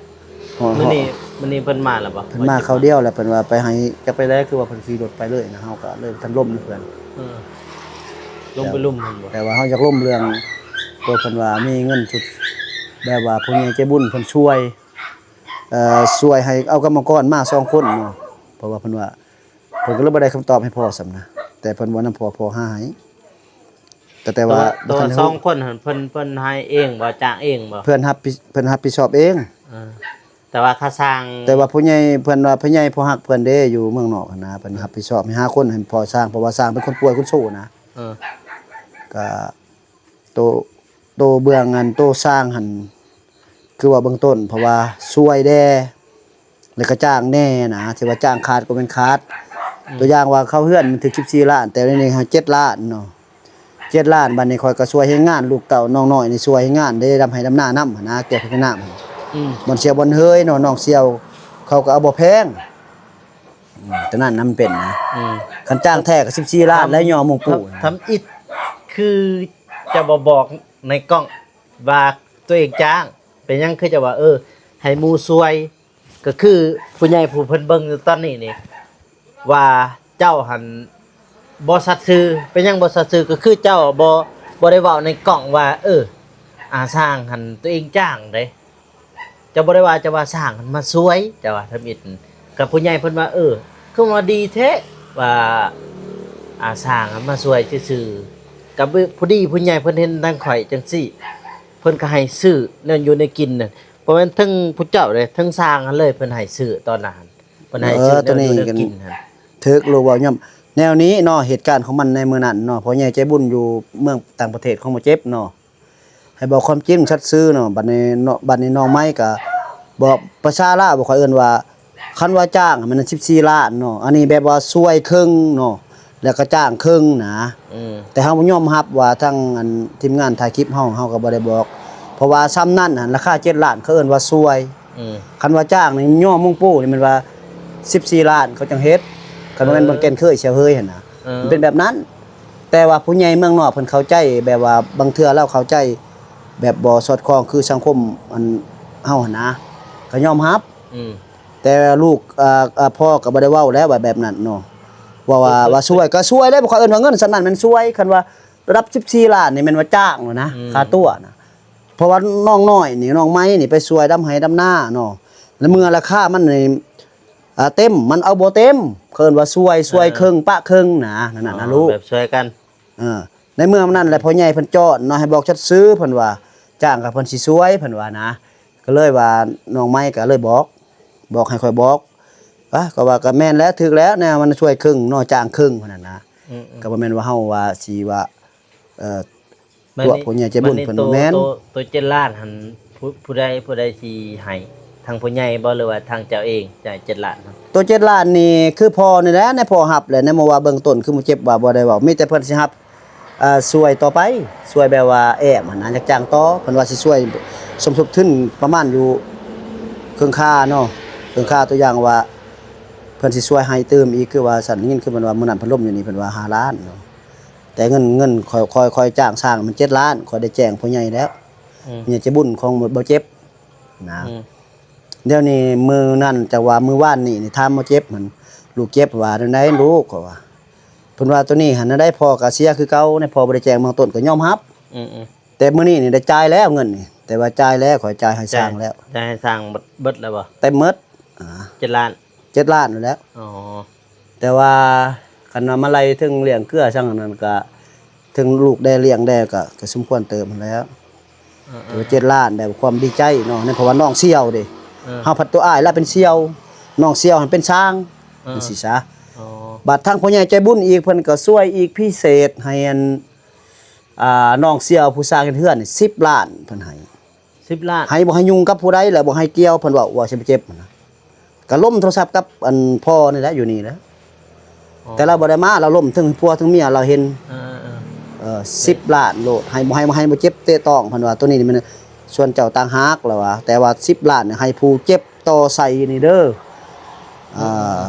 ຮ້ອນ ມື້ນີ້ ມື້ນີ້ເພິ່ນມາແລ້ວບໍ່? ເພິ່ນມາຄາວດຽວແລ້ວ ເພິ່ນວ່າໄປໃຫ້ ຈັກໄປໃດ ຄືວ່າເພິ່ນຂີ່ລົດໄປເລີຍນະ ເຮົາກໍເລີຍບໍ່ທັນລົມນຳເພິ່ນ ເອີ ລົມໄປລຸມເພິ່ນບໍ່? ແຕ່ວ່າເຮົາຢາກລົມເລື່ອງ ຕົວເພິ່ນວ່າມີເງິນຊຸດ ແບບວ່າຜູ້ໃຫຍ່ໃຈບຸນເພິ່ນຊ່ວຍ ເອີ ຊ່ວຍໃຫ້ເອົາກຳມະກອນມາສອງຄົນເນາະ ເພາະວ່າເພິ່ນວ່າ ເພິ່ນກໍເລີຍບໍ່ໄດ້ຄຳຕອບໃຫ້ພໍ່ຊ້ຳນະ ແຕ່ເພິ່ນເວົ້ານຳພໍ່ ພໍ່ຫາໃຫ້ ກໍແຕ່ວ່າ ແຕ່ວ່າ ແຕ່ວ່າ ບໍ່ທັນຮູ້ ສອງຄົນຫັ້ນ ເພິ່ນ ເພິ່ນໃຫ້ເອງບໍ່ ຈ້າງເອງບໍ່? ເພິ່ນຮັບຜິດ ເພິ່ນຮັບຜິດຊອບເອງ ເອີ ແຕ່ວ່າຄ່າຊ່າງ ແຕ່ວ່າຜູ້ໃຫຍ່ ເພິ່ນວ່າຜູ້ໃຫຍ່ຜູ້ຮັກເພິ່ນເດ້ ຢູ່ເມືອງນອກຫັ້ນນະ ເພິ່ນ ເອີ ຮັບຜິດຊອບໃຫ້ຫ້າຄົນ ໃຫ້ພໍ່ຊ່າງ ເພາະວ່າຊ່າງເປັນຄົນປ່ວຍຄົນໂຊນະ ເອີ ກໍ ໂຕ ໂຕເບື້ອງອັນໂຕສ້າງຫັ້ນ ຄືວ່າເບື້ອງຕົ້ນ ເພາະວ່າຊ່ວຍແດ່ ແລ້ວກໍຈ້າງແດ່ນະ ທີ່ວ່າຈ້າງຂາດກໍແມ່ນຂາດ ອືມ ຕົວຢ່າງວ່າເຂົ້າເຮືອນມັນຖືກສິບສີ່ລ້ານ ແຕ່ດຽວນີ້ເຮົາເຈັດລ້ານເນາະ ເຈັດລ້ານ ບັດນີ້ຂ້ອຍກໍຊ່ວຍແຮງງານ ລູກເຕົ້ານ້ອງນ້ອຍນີ້ຊ່ວຍແຮງງານເດ້ ດຳໄຮ່ດຳນານຳຫັ້ນນະ ແກ້ໄພນ້ຳ ອືມ ບ່ອນສ່ຽວບ່ອນເຮີຍເນາະ ນ້ອງສ່ຽວເຂົາກໍເອົາບໍ່ແພງ ອືມ ຕົວນັ້ນນຳເປັນນະ ອືມ ຄັນຈ້າງແທ້ກໍສິບສີ່ລ້ານ ແລ້ວຍໍມຸງປູ ທຳ ທຳອິດ ຄືຈະບໍ່ບອກໃນກ້ອງວ່າຕົວເອງຈ້າງ ເປັນຫຍັງຄືຈະວ່າ ເອີ ໃຫ້ໝູ່ຊ່ວຍ ກໍຄືຜູ້ໃຫຍ່ຜູ້ເພິ່ນເບິ່ງຢູ່ຕອນນີ້ນີ້ ວ່າເຈົ້າຫັ້ນບໍ່ສັດຊື່ ເປັນຫຍັງບໍ່ສັດຊື່ ກໍຄືເຈົ້າບໍ່ ບໍ່ໄດ້ເວົ້າໃນກ້ອງວ່າ ເອີ ອາ ຊ່າງຫັ້ນຕົວເອງຈ້າງເດ້ ເຈົ້າບໍ່ໄດ້ວ່າ ເຈົ້າວ່າຊ່າງຫັ້ນມາຊ່ວຍ ເຈົ້າວ່າທຳອິດ ກັບຜູ້ໃຫຍ່ເພິ່ນວ່າ ເອີ ຄືວ່າດີແທ້ ວ່າ ອາ ຊ່າງມາຊ່ວຍຊື່ໆ ກັບ ພໍດີຜູ້ໃຫຍ່ເພິ່ນເຫັນທາງຂ້ອຍຈັ່ງຊີ້ ເພິ່ນກໍໃຫ້ຊື້ແນວຢູ່ແນວກິນນັ້ນ ບໍ່ແມ່ນເຖິງຜູ້ເຈົ້າເດ້ ເຖິງຊ່າງຫັ້ນເລີຍ ເພິ່ນໃຫ້ຊື້ຕອນນັ້ນ ເພິ່ນໃຫ້ຊື້ແນວຢູ່ແນວກິນຫັ້ນ ຖືກ ລູກເວົ້າຍ່ອມແນວນີ້ເນາະ ເຫດການຂອງມັນໃນມື້ນັ້ນເນາະ ພໍ່ໃຫຍ່ໃຈບຸນຢູ່ເມືອງຕ່າງປະເທດຂອງໝໍເຈັບເນາະ ໃຫ້ບອກຄວາມຈິງສັດຊື່ເນາະ ບັດນີ້ເນາະ ບັດນີ້ນ້ອງໄມ້ກໍບອກ ພາສາລາວບໍ່ຄ່ອຍເອີ້ນວ່າ ຄັນວ່າຈ້າງມັນສິບສີ່ລ້ານເນາະ ອັນນີ້ແບບວ່າຊ່ວຍເຄິ່ງເນາະ ແລ້ວກໍຈ້າງເຄິ່ງນະ ອືມ ແຕ່ເຮົາຍອມຮັບວ່າທາງອັນທີມງານຖ່າຍຄລິບເຮົາ ເຮົາກໍບໍ່ໄດ້ບອກ ເພາະວ່າຊ່ຳນັ້ນຫັ້ນລາຄາເຈັດລ້ານ ເຂົາເອີ້ນວ່າຊ່ວຍ ອືມ ຄັນວ່າຈ້າງນີ້ຍໍມຸງປູນີ້ແມ່ນວ່າສິບສີ່ລ້ານ ເຂົາຈັ່ງເຮັດ ຄັນວ່າແມ່ນ ເອີ ບ່ອນແກ່ນເຄີຍ ສຽວເຮີຍຫັ້ນນະ ເອີ ມັນເປັນແບບນັ້ນ ແຕ່ວ່າຜູ້ໃຫຍ່ເມືອງນອກເພິ່ນເຂົ້າໃຈ ແບບວ່າບາງເທື່ອລາວເຂົ້າໃຈແບບບໍ່ສອດຄ່ອງຄືສັງຄົມອັນເຮົາຫັ້ນນະ ກໍຍອມຮັບ ອືມ ແຕ່ລູກ ເອີ ເອີ ພໍ່ກໍບໍ່ໄດ້ເວົ້າແລ້ວວ່າແບບນັ້ນເນາະ ເວົ້າວ່າ ເອີ ວ່າຊ່ວຍກໍຊ່ວຍແລ້ວ ບໍ່ຄ່ອຍເອີ້ນວ່າເງິນສ່ຳນັ້ນແມ່ນຊ່ວຍ ຄັນວ່າລະດັບສິບສີ່ລ້ານນີ້ແມ່ນວ່າຈ້າງແລ້ວນະ ອືມ ຄ່າຕົວນະ ເພາະວ່ານ້ອງນ້ອຍນີ້ ນ້ອງໄມ້ນີ້ໄປຊ່ວຍດຳໄຮ່ດຳນາເນາະ ແລ້ວເມື່ອລາຄາມັນນີ້ ອ່າ ເຕັມ ມັນເອົາບໍ່ເຕັມ ເອີ້ນວ່າຊ່ວຍ ຊ່ວຍເຄິ່ງປະເຄິ່ງນະ ນັ້ນນະ ອໍ ນະລູກ ແບບຊ່ວຍກັນ ເອີ ໃນເມື່ອນັ້ນແຫຼະ ພໍ່ໃຫຍ່ເພິ່ນຈອດເນາະ ໃຫ້ບອກຊັດຊື່ ເພິ່ນວ່າຈ້າງກໍເພິ່ນຊິຊ່ວຍ ເພິ່ນວ່ານະ ກໍເລີຍວ່ານ້ອງໄມ້ກໍເລີຍບອກ ບອກໃຫ້ຂ້ອຍບອກ ອາ ກໍວ່າກໍແມ່ນແຫຼະ ຖືກແລ້ວ ແນວມັນຊ່ວຍເຄິ່ງເນາະ ຈ້າງເຄິ່ງ ເພິ່ນນັ້ນນະ ອືມໆ ກໍບໍ່ແມ່ນວ່າເຮົາວ່າຊິວ່າ ເອີ ພວກຜູ້ໃຫຍ່ໃຈບຸນເພິ່ນບໍ່ແມ່ນ ໂຕ ໂຕເຈັດລ້ານຫັ້ນ ຜູ້ ຜູ້ໃດ ຜູ້ໃດຊິໃຫ້ ທາງຜູ້ໃຫຍ່ບໍ່ ຫຼືວ່າທາງເຈົ້າເອງຈ່າຍເຈັດລ້ານຫັ້ນ? ໂຕເຈັດລ້ານນີ້ຄືພໍ່ນີ້ແຫຼະ ໃນພໍ່ຮັບແຫຼະ ໃນເມື່ອວ່າເບື້ອງຕົ້ນຄືໝູ່ເຈັບວ່າບໍ່ໄດ້ເວົ້າ ມີແຕ່ເພິ່ນຊິຮັບ ເອີ ຊ່ວຍຕໍ່ໄປ ຊ່ວຍແບບວ່າແອ້ມຫັ້ນນະ ຢາກຈ້າງຕໍ່ ເພິ່ນວ່າຊິຊ່ວຍສົມທົບທຶນປະມານຢູ່ເຄິ່ງຄ່າເນາະ ເຄິ່ງຄ່າ ຕົວຢ່າງວ່າເພິ່ນຊິຊ່ວຍໃຫ້ຕື່ມອີກ ຄືວ່າຊັ້ນ ໄດ້ຍິນຄືເພິ່ນວ່າມື້ນັ້ນເພິ່ນລົມຢູ່ນີ້ ເພິ່ນວ່າຫ້າລ້ານເນາະ ແຕ່ເງິນ ເງິນຂ້ອຍ ຂ້ອຍ ຂ້ອຍຈ້າງຊ່າງມັນເຈັດລ້ານ ຂ້ອຍໄດ້ແຈ້ງຜູ້ໃຫຍ່ແລ້ວ ອືມ ຜູ້ໃຫຍ່ໃຈບຸນຂອງບ່າວເຈັບນະ ອືມ ດຽວນີ້ມື້ນັ້ນ ຈັກວ່າມື້ວານນີ້ນີ້ ຖາມໝໍເຈັບຫັ້ນ ລູກເຈັບວ່າແນວໃດລູກ ເຂົາວ່າ ເພິ່ນວ່າໂຕນີ້ຫັ້ນ ແນວໃດ ພໍ່ກໍເສຍຄືເກົ່າ ໃນພໍ່ບໍ່ໄດ້ແຈ້ງເບື້ອງຕົ້ນກໍຍອມຮັບ ອືມໆ ແຕ່ມື້ນີ້ນີ້ໄດ້ຈ່າຍແລ້ວເງິນນີ້ ແຕ່ວ່າຈ່າຍແລ້ວ ຂ້ອຍຈ່າຍໃຫ້ຊ່າງແລ້ວ ຈ່າຍໃຫ້ຊ່າງເບິດ ເບິດແລ້ວບໍ່? ເຕັມໝົດ ອ່າ ເຈັດລ້ານ ເຈັດລ້ານນັ້ນແຫຼະ ອໍ ແຕ່ວ່າຄັນວ່າມາໄລ່ເຖິງລ້ຽງເກືອຊ່າງນັ້ນ ກໍເຖິງລູກແດ່ລ້ຽງແດ່ ກໍ ກໍສົມຄວນເຕີບຫັ້ນແຫຼະ ເອີໆ ເຈັດລ້ານ ແບບຄວາມດີໃຈເນາະ ເພາະວ່ານ້ອງສ່ຽວເດ້ ເອີ ເຮົາພັດຕົວອ້າຍລະເປັນສ່ຽວ ນ້ອງສ່ຽວຫັ້ນເປັນຊ່າງ ເອີ ຈັ່ງຊີ້ຊະ ອໍ ບັດທາງພໍ່ໃຫຍ່ໃຈບຸນອີກ ເພິ່ນກໍຊ່ວຍອີກພິເສດໃຫ້ອັນ ອ່າ ນ້ອງສ່ຽວຜູ້ສ້າງເຮັດເຮືອນນີ້ ສິບລ້ານ ເພິ່ນໃຫ້ ສິບລ້ານ ໃຫ້ບໍ່ໃຫ້ຫຍຸ້ງກັບຜູ້ໃດ ແລະບໍ່ໃຫ້ກ່ຽວ ເພິ່ນເວົ້າ ເວົ້າໃສ່ເຈັບຫັ້ນນະ ກໍລົມໂທລະສັບກັບອັນພໍ່ນີ້ແຫຼະ ຢູ່ນີ້ແຫຼະ ອໍ ແຕ່ລາວບໍ່ໄດ້ມາ ລາວລົມເຖິງຜົວເຖິງເມຍ ລາວເຫັນ ເອີໆ ເອີ ສິບລ້ານໂລດ ໃຫ້ບໍ່ໃຫ້ ບໍ່ໃຫ້ບໍ່ເຈັບເຕະຕ້ອງ ເພິ່ນວ່າ ໂຕນີ້ນີ້ແມ່ນສ່ວນເຈົ້າຕ່າງຫາກ ລາວວ່າ ແຕ່ວ່າສິບລ້ານໃຫ້ຜູ້ເຈັບຕໍ່ໃສ່ນີ້ເດີ ອືມ ອ່າ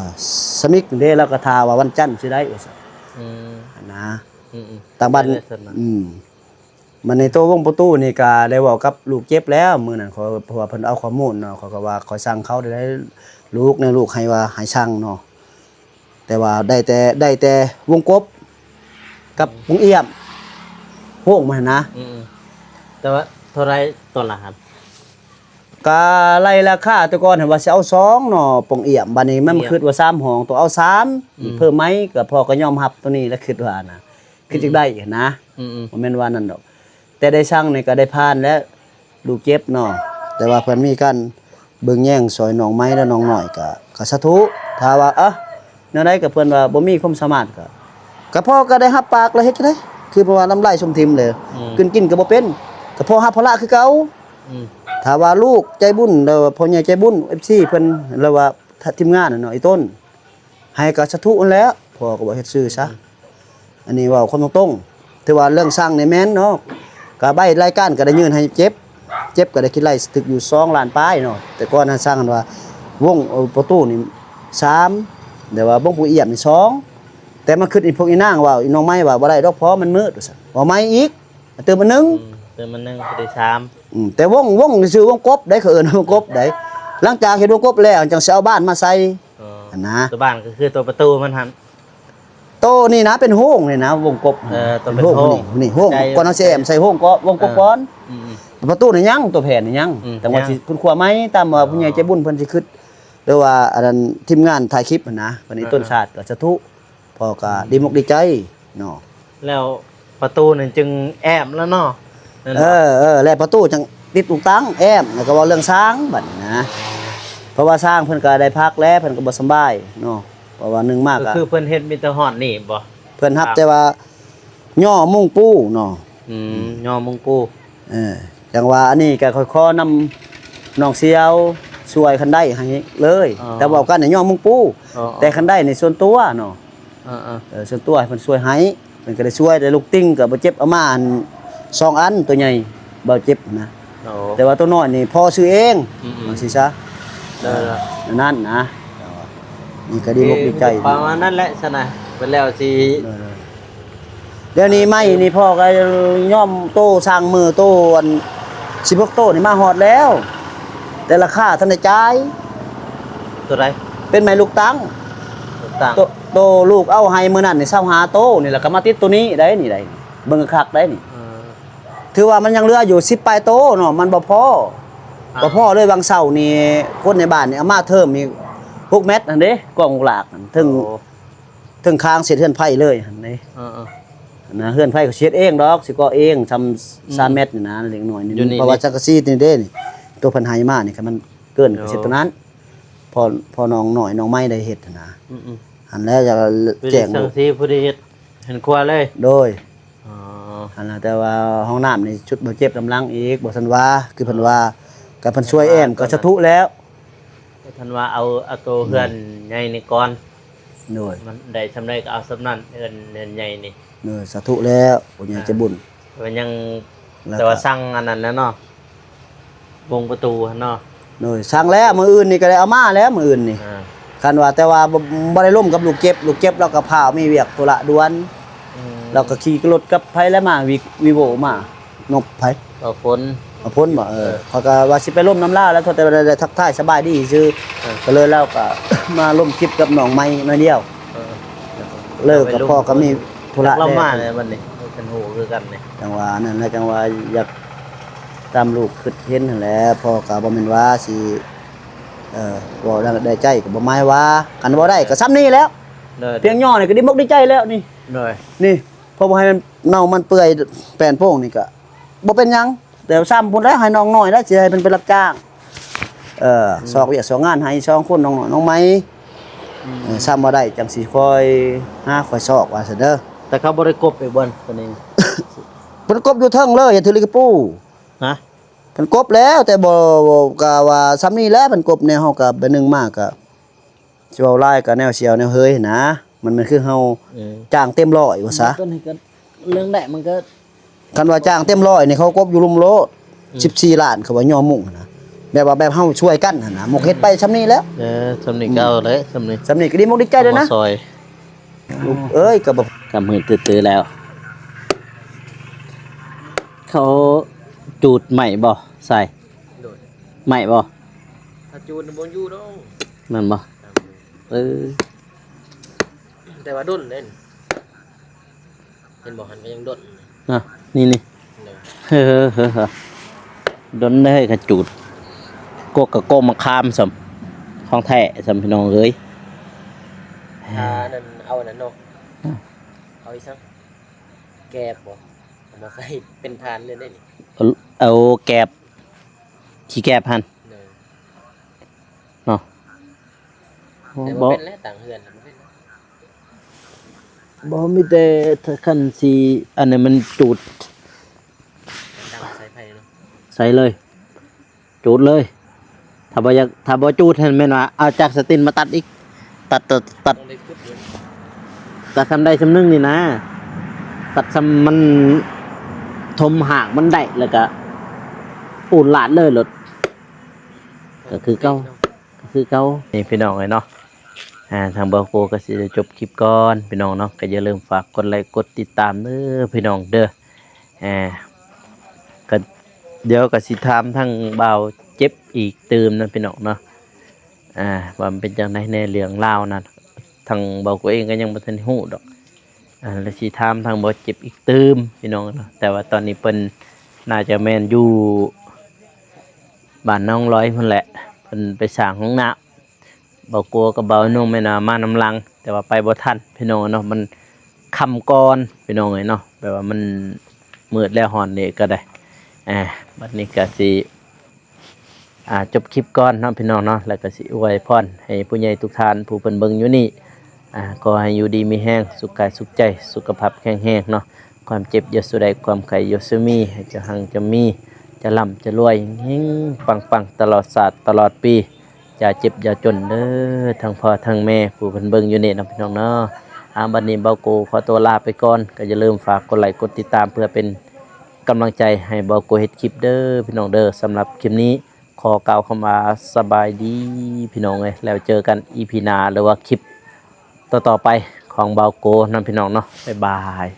ສະມິກເດ້ ລາວກໍຖ້າວ່າວັນຈັນຊິໄດ້ ວ່າຊັ້ນ ອືມ ຫັ້ນນະ ອືມໆ ຕ່າງບ້ານ ອືມ ບັດນີ້ໂຕວົງປະຕູນີ້ກະໄດ້ເວົ້າກັບລູກເຈັບແລ້ວ ມື້ນັ້ນຂ້ອຍ ເພາະວ່າເພິ່ນເອົາຂໍ້ມູນເນາະ ຂ້ອຍກໍວ່າຂ້ອຍສັ່ງເຂົາໄດ້ ລູກນະ ລູກໃຫ້ວ່າໃຫ້ສັ່ງເນາະ ແຕ່ວ່າໄດ້ແຕ່ ໄດ້ແຕ່ວົງກົບກັບວົງອ້ຽມ ໂຮງມັນຫັ້ນນະ ອືມໆ ແຕ່ວ່າເທົ່າໃດຕອນລະຫັ້ນ? ກະໄລ່ລາຄາ ແຕ່ກ່ອນຫັ້ນວ່າຊິເອົາສອງເນາະ ປ່ອງອ້ຽມ ບັດນີ້ມັນ ອ້ຽມ ຄິດວ່າສາມຫ້ອງ ຕ້ອງເອົາສາມ ອືມ ເພີ່ມໃໝ ກໍພໍ່ກໍຍອມຮັບໂຕນີ້ແຫຼະ ຄິດວ່ານະ ຄື ອືມ ຈັ່ງໃດຫັ້ນນະ ອືມໆ ບໍ່ແມ່ນວ່ານັ້ນດອກ ແຕ່ໄດ້ສັ່ງນີ້ກໍໄດ້ຜ່ານແລ້ວ ລູກເຈັບເນາະ ແຕ່ວ່າເພິ່ນມີການເບິ່ງແຍງຊ່ອຍນ້ອງໃໝ ແລະນ້ອງນ້ອຍ ກໍ ກໍສາທຸ ຖ້າວ່າ ເອີ ແນວໃດກໍເພິ່ນວ່າບໍ່ມີຄວາມສາມາດ ກໍ ກໍພໍກໍໄດ້ຮັບປາກ ແລ້ວເຮັດຈັ່ງໃດ ຄືເພິ່ນວ່ານ້ຳລາຍຊຸມຖິ້ມເລີຍ ອືມ ກິນ ກິນກໍບໍ່ເປັນ ກໍພໍຮັບພາລະຄືເກົ່າ ອືມ ຖ້າວ່າລູກໃຈບຸນ ແລ້ວພໍ່ໃຫຍ່ໃຈບຸນ ເອັຟຊີ ເພິ່ນ ແລ້ວວ່າທີມງານນັ້ນເນາະ ອີຕົ້ນ ໃຫ້ກໍສາທຸຫັ້ນແຫຼະ ພໍ່ກໍບໍ່ເຮັດຊື່ຊະ ອືມ ອັນນີ້ເວົ້າຄວາມຕົງໆ ຖືວ່າເລື່ອງສ້າງນີ້ແມ່ນເນາະ ກະໃບລາຍການກໍໄດ້ຍື່ນໃຫ້ເຈັບ ເຈັບກໍໄດ້ຄິດໄລ່ຖືກຢູ່ສອງລ້ານປາຍເນາະ ແຕ່ກ່ອນຫັ້ນສ້າງຫັ້ນວ່າວົງ ເອີ ປະຕູນີ້ສາມ ແຕ່ວ່າວົງປູອຽມນີ້ສອງ ແຕ່ມາຄິດອີພວກອີນາງວ່າ ອີນ້ອງໄມ້ວ່າບໍ່ໄດ້ດອກ ເພາະມັນມືດ ວ່າຊັ້ນ ເວົ້າໃໝ່ອີກ ເຕີມອັນໜຶ່ງ ອືມ ເຕີມອັນໜຶ່ງກໍໄດ້ສາມ ອືມ ແຕ່ວົງ ວົງຊື່ໆ ວົງກົບໄດ໋ ເຂົາເອີ້ນວົງກົບໄດ໋ ຫຼັງຈາກເຮັດວົງກົບແລ້ວ ຈັ່ງຊິເອົາບານມາໃສ່ ອໍ ຫັ້ນນະ ຕົວບານກໍຄືຕົວປະຕູມັນຫັ້ນ ໂຕນີ້ນະ ເປັນໂຮງນີ້ນະ ວົງກົບ ເອີ ໂຕເປັນໂຮງ ເປັນໂຮງນີ້ ນີ້ໂຮງ ໃສ່ ກ່ອນເຮົາຊິແອ້ມໃສ່ໂຮງກໍ ວົງກົບ ເອີ ກ່ອນ ອືມໆ ປະຕູນີ້ຍັງ ຕົວແຜ່ນນີ້ຍັງ ອືມ ແຕ່ວ່າ ຍັງ ຊິຄົ້ນຄວ້າໃໝ່ ຕາມວ່າ ອໍ ຜູ້ໃຫຍ່ໃຈບຸນເພິ່ນຊິຄິດ ຫຼືວ່າອັນນັ້ນ ທີມງານຖ່າຍຄລິບຫັ້ນນະ ບັດນີ້ ເອີໆ ຕົ້ນຊາດກໍສາທຸ ພໍ່ກໍ ອືມ ດີມົກດີໃຈເນາະ ແລ້ວປະຕູນັ້ນຈຶ່ງແອ້ມແລ້ວເນາະ ແມ່ນບໍ່? ເອີໆ ແລ້ວປະຕູຈັ່ງຕິດລູກຕັງແອ້ມ ແລ້ວກໍເວົ້າເລື່ອງສ້າງບັດນີ້ນະ ເພາະວ່າຊ່າງເພິ່ນກໍໄດ້ພັກແລ້ວ ເພິ່ນກໍບໍ່ສຳບາຍເນາະ ເພາະວ່າໜຶ່ງມາກໍ ກໍຄືເພິ່ນເຮັດມີແຕ່ຮອດນີ້ບໍ່? ເພິ່ນຮັບແຕ່ວ່າຍໍມຸງປູເນາະ ອືມ ອືມ ຍໍມຸງປູ ເອີ ຈັ່ງວ່າອັນນີ້ກໍຂ້ອຍຂໍນຳນ້ອງສ່ຽວຊ່ວຍຄັນໄດ້ໃຫ້ເລີຍ ອໍ ແຕ່ເວົ້າກັນນີ້ຍໍມຸງປູ ອໍ ແຕ່ຄັນໄດ້ນີ້ສ່ວນຕົວເນາະ ເອີໆ ເອີ ສ່ວນຕົວໃຫ້ເພິ່ນຊ່ວຍໃຫ້ ເພິ່ນກໍໄດ້ຊ່ວຍ ແຕ່ລູກຕິ່ງກໍບໍ່ເຈັບ ເອົາມາອັນສອງອັນ ຕົວໃຫຍ່ບໍ່ເຈັບນະ ໂອ້ ແຕ່ວ່າຕົວນ້ອຍນີ້ພໍ່ຊື້ເອງ ອືມໆ ວ່າຊີ້ຊະ ເອີ ແນວນັ້ນນະ ນີ້ກໍດີອົກດີໃຈ ປະມານນັ້ນແຫຼະຊັ້ນນະ ເພິ່ນແລ້ວຊິ ເອີ ດຽວນີ້ໄມ້ນີ້ພໍ່ກໍຍອມໂຕ ຊ່າງມືໂຕອັນສິບຫົກໂຕນີ້ມາຮອດແລ້ວ ແຕ່ລາຄາທັນໄດ້ຈ່າຍ ໂຕໃດ? ເປັນໄມ້ລູກຕັງ ລູກຕັງ ໂຕ ໂຕລູກເອົາໃຫ້ມື້ນັ້ນນີ້ຊາວຫ້າໂຕນີ້ ແລ້ວກໍມາຕິດໂຕນີ້ໄດ໋ນີ້ໄດ໋ ເບິ່ງຄັກໆໄດ໋ນີ້ ເອີ ຖືວ່າມັນຍັງເຫຼືອຢູ່ສິບປາຍໂຕເນາະ ມັນບໍ່ພໍ ອ່າ ບໍ່ພໍເລີຍ ຫວ່າງເຊົ້ານີ້ຄົນໃນບ້ານນີ້ເອົາມາເທີມອີກຫົກແມັດຫັ້ນເດ້ ກອງລູກຫຼາກຫັ້ນ ເທິງ ໂອ້ ເທິງຄາງເສັດເຮືອນໄຟເລີຍຫັ້ນເດ້ ເອີໆ ນະ ເຮືອນໄຟກໍເຮັດເອງດອກ ຊິກໍ່ເອງຊ່ຳ ອືມ ສາມແມັດນີ້ນະ ເລັກນ້ອຍນີ້ ຢູ່ນີ້ ເພາະວ່າ ນີ້ ສັງກະສີນີ້ເດ້ນີ້ ຕົວເພິ່ນໃຫ້ມານີ້ ຄັນມັນເກີນ ໂອ້ ກໍເຮັດຕົວນັ້ນ ພໍ ພໍນ້ອງນ້ອຍນ້ອງໄມ້ໄດ້ເຮັດຫັ້ນນະ ອືມໆ ຫັ້ນແຫຼະ ຢາກແຈ້ງ ສັງກະສີຜູ້ໃດເຮັດ ເຮືອນຄົວເລີຍ ໂດຍ ອໍ ຫັ້ນນະ ແຕ່ວ່າຫ້ອງນ້ຳນີ້ຊຸດບໍ່ເຈັບນຳຫຼັງອີກ ບໍ່ທັນວ່າ ຄືເພິ່ນວ່າ ກໍເພິ່ນຊ່ວຍແອ້ມກໍສາທຸແລ້ວ ກໍທັນວ່າເອົາ ເອົາໂຕເຮືອນ ອືມ ໃຫຍ່ນີ້ກ່ອນ ໂດຍ ມັນໄດ້ສ່ຳໃດກໍເອົາສ່ຳນັ້ນ ເຮືອນ ເຮືອນໃຫຍ່ນີ້ ໂດຍ ສາທຸແລ້ວ ຜູ້ໃຫຍ່ໃຈບຸນ ອ່າ ແຕ່ວ່າຍັງ ແລ້ວ ແຕ່ວ່າ ກໍ ສັ່ງອັນນັ້ນແລ້ວເນາະ ວົງປະຕູຫັ້ນເນາະ ໂດຍ ສັ່ງແລ້ວ ມື້ອື່ນນີ້ກໍໄດ້ເອົາມາແລ້ວ ມື້ອື່ນນີ້ ອ່າ ຄັນວ່າ ແຕ່ວ່າບໍ່ ບໍ່ໄດ້ລົມກັບລູກເຈັບ ລູກເຈັບລາວກໍພາວມີວຽກທຸລະດ່ວນ ອືມ ລາວກໍຂີ່ລົດກັບໃຜແລ້ວມາ ວີ ວີໂວມາ ນົບໃຜ ກໍຝົນ ມາພົ້ນບໍ່? ເອີ ເອີ ຂ້ອຍກໍວ່າຊິໄປລົມນຳລາວແລ້ວ ເທົ່າແຕ່ວ່າໄດ້ທັກທາຍສະບາຍຊື່ໆ ເອີ ກໍເລີຍລາວກໍມາລົມຄລິບກັບນ້ອງໃໝ່ໜ້ອຍດຽວ ເອີ ເລີກກັບພໍ່ກໍມີທຸລະ ລາວມາແດ່ ແລ້ວບັດນີ້ ເພິ່ນຮູ້ຄືກັນນີ້ ຈັ່ງວ່ານັ້ນແຫຼະ ຈັ່ງວ່າຢາກຕາມລູກຄິດເຫັນຫັ້ນແຫຼະ ພໍ່ກໍບໍ່ແມ່ນວ່າຊິ ເອີ ເວົ້າໄດ້ໃຈກໍບໍ່ໝາຍວ່າ ຄັນເວົ້າໄດ້ກໍຊ່ຳນີ້ແລ້ວ ໂດຍ ພຽງຫຍໍ້ນີ້ກໍດີອົກດີໃຈແລ້ວນີ້ ໂດຍ ນີ້ ເພາະບໍ່ໃຫ້ມັນເນົ່າມັນເປື່ອຍແປ້ນໂປ່ງນີ້ກໍບໍ່ເປັນຫຍັງ ແຕ່ຊ່ຳພຸ້ນແຫຼະ ໃຫ້ນ້ອງນ້ອຍແລ້ວ ຊິໃຫ້ເພິ່ນໄປຮັບຈ້າງ ເອີ ອືມ ຊອກວຽກຊອກງານໃຫ້ສອງຄົນ ນ້ອງນ້ອຍນ້ອງໃໝ່ ອືມ ເອີ ຊ່ຳວ່າໄດ້ຈັ່ງຊິຄ່ອຍຫາຄ່ອຍຊອກວ່າຊັ້ນເດີ ແຕ່ເຂົາບໍ່ໄດ້ກົບອີກບໍ່ ຕົວນີ້ ເພິ່ນກົບຢູ່ເທິງເລີຍ ເຮັດຖືລິກະປູ ຮະ ເພິ່ນກົບແລ້ວ ແຕ່ບໍ່ ກໍວ່າຊ່ຳນີ້ແຫຼະ ເພິ່ນກົບແນວເຮົາກໍໄປໜຶ່ງມາກໍ ຊິເວົ້າຫຼາຍກໍແນວສຽວແນວເຮີຍຫັ້ນນະ ມັນແມ່ນຄືເຮົາ ເອີ ຈ້າງເຕັມຮ້ອຍວ່າຊະ ຕົວນີ້ກໍເລື່ອງແລກມັນກໍ ຄັນວ່າຈ້າງເຕັມຮ້ອຍນີ້ ເຂົາກົບຢູ່ລຸ່ມໂລດ ອືມ ສິບສີ່ລ້ານ ເຂົາວ່າຍໍມຸ້ງຫັ້ນນະ ແບບວ່າແບບເຮົາຊ່ວຍກັນຫັ້ນນະ ມຸກເຮັດໄປຊ່ຳນີ້ແລ້ວ ເອີ ຊ່ຳນີ້ກໍເອົາແຫຼະ ຊ່ຳນີ້ ຊ່ຳນີ້ກໍດີມຸກດີໃຈແລ້ວນະ ເອົາມາຊ່ອຍ ລູກເອີຍ ກໍບໍ່ ຄ່ຳມືດຕື້ໆແລ້ວ ເຂົາຈູດໄໝ້ບໍ່? ໃສ່ ໂດຍ ໄໝ້ບໍ່? ຖ້າຈູດບໍ່ຢູ່ດອກ ແມ່ນບໍ່? ເອີ ແຕ່ວ່າດົນເດ້ ເຫັນບໍ່ ຫັ້ນກໍຍັງດົນ ນະ ນີ້ໆ ໂດຍ ເຮີໆ ດົນເດ້ ຄັນຈູດ ກົກກະກົກມະຂາມຊ້ຳ ຂອງແທ້ຊ້ຳ ພີ່ນ້ອງເອີຍ ອ່າ ອັນນັ້ນ ເອົາອັນນັ້ນເນາະ ເອົາອີ່ສັງ ແກບບໍ່? ເອົາມາໃສ່ເປັນຖ່ານເລີຍເດ້ນີ້ ເອົາ ເອົາແກບ ຂີ້ແກບຫັ້ນ ໂດຍ ເນາະ ແຕ່ບໍ່ ບໍ່ເປັນແລ້ວ ຕັ້ງເຮືອນບໍ່ເປັນແລ້ວ ບໍ່ ມີແຕ່ຄັນຊິອັນນັ້ນມັນຈູດ ຕັ້ງໃສ່ໄຟເນາະ ໃສ່ເລີຍ ຈູດເລີຍ ຖ້າບໍ່ຢາກ ຖ້າບໍ່ຈູດຫັ້ນແມ່ນວ່າເອົາຈັກສະຕິນມາຕັດອີກ ຕັດ ຕັດ ຕັດ ຕ້ອງໄດ້ຂຸດຢູ່ ຕັດຊ່ຳໃດຊ່ຳໜຶ່ງນີ້ນະ ຕັດຊ່ຳມັນຖົມຮາກມັນໄດ້ ແລ້ວກະປູນລາດເລີຍໂລດ ກໍຄືເກົ່າ ກໍຄືເກົ່າ ນີ້ພີ່ນ້ອງເອີຍເນາະ ອ່າ ທາງບ່າວໂກກໍຊິໄດ້ຈົບຄລິບກ່ອນພີ່ນ້ອງເນາະ ກໍຢ່າລືມຝາກກົດໄລກົດຕິດຕາມເດີພີ່ນ້ອງເດີ ອ່າ ກໍດຽວກໍຊິຖາມທາງບ່າວເຈັບອີກຕື່ມນະພີ່ນ້ອງເນາະ ອ່າ ວ່າມັນເປັນຈັ່ງໃດແດ່ເລື່ອງລາວນັ້ນ ທາງບ່າວໂກເອງກໍຍັງບໍ່ທັນຮູ້ດອກ ອ່າ ແລ້ວຊິຖາມທາງບ່າວເຈັບອີກຕື່ມພີ່ນ້ອງເນາະ ແຕ່ວ່າຕອນນີ້ເພິ່ນໜ້າຈະແມ່ນຢູ່ບ້ານໜອງລອຍພຸ້ນແຫຼະ ເພິ່ນໄປສ້າງຫ້ອງນ້ຳ ບ່າວໂກກັບບ່າວນົງແມ່ນວ່າມານຳຫຼັງ ແຕ່ວ່າໄປບໍ່ທັນພີ່ນ້ອງເນາະ ມັນຄ່ຳກ່ອນພີ່ນ້ອງເອີຍເນາະ ແບບວ່າມັນມືດແລ້ວ ຮ້ອນນີ້ກໍໄດ້ ອ່າ ບັດນີ້ກໍຊິ ອ່າ ຈົບຄລິບກ່ອນເນາະພີ່ນ້ອງເນາະ ແລ້ວກໍຊິອວຍພອນໃຫ້ຜູ້ໃຫຍ່ທຸກທ່ານຜູ້ເພິ່ນເບິ່ງຢູ່ນີ້ ອ່າ ຂໍໃຫ້ຢູ່ດີມີແຮງ ສຸກກາຍສຸກໃຈ ສຸຂະພາບແຂງແຮງເນາະ ຄວາມເຈັບຢ່າສູ່ໄດ້ ຄວາມໄຂ້ຢ່າສູ່ມີ ໃຫ້ເຈົ້າຮັ່ງເຈົ້າມີ ເຈົ້າລ່ຳເຈົ້າລວຍ ເຮັງໆ ປັງໆ ຕະຫຼອດຊາດຕະຫຼອດປີ ຢ່າເຈັບຢ່າຈົນເດີ ທັງພໍ່ທັງແມ່ ຜູ້ເພິ່ນເບິ່ງຢູ່ນີ້ເນາະພີ່ນ້ອງເນາະ ອ່າ ບັດນີ້ບ່າວໂກຂໍຕົວລາໄປກ່ອນ ກໍຢ່າລືມຝາກກົດໄລກົດຕິດຕາມ ເພື່ອເປັນກຳລັງໃຈໃຫ້ບ່າວໂກເຮັດຄລິບເດີພີ່ນ້ອງເດີ ສຳລັບຄລິບນີ້ ຂໍກ່າວຄຳວ່າສະບາຍດີພີ່ນ້ອງເອີຍ ແລ້ວເຈີກັນອີພີໜ້າ ຫຼືວ່າຄລິບຕໍ່ໆໄປຂອງບ່າວໂກນຳພີ່ນ້ອງເນາະ ບາຍບາຍ.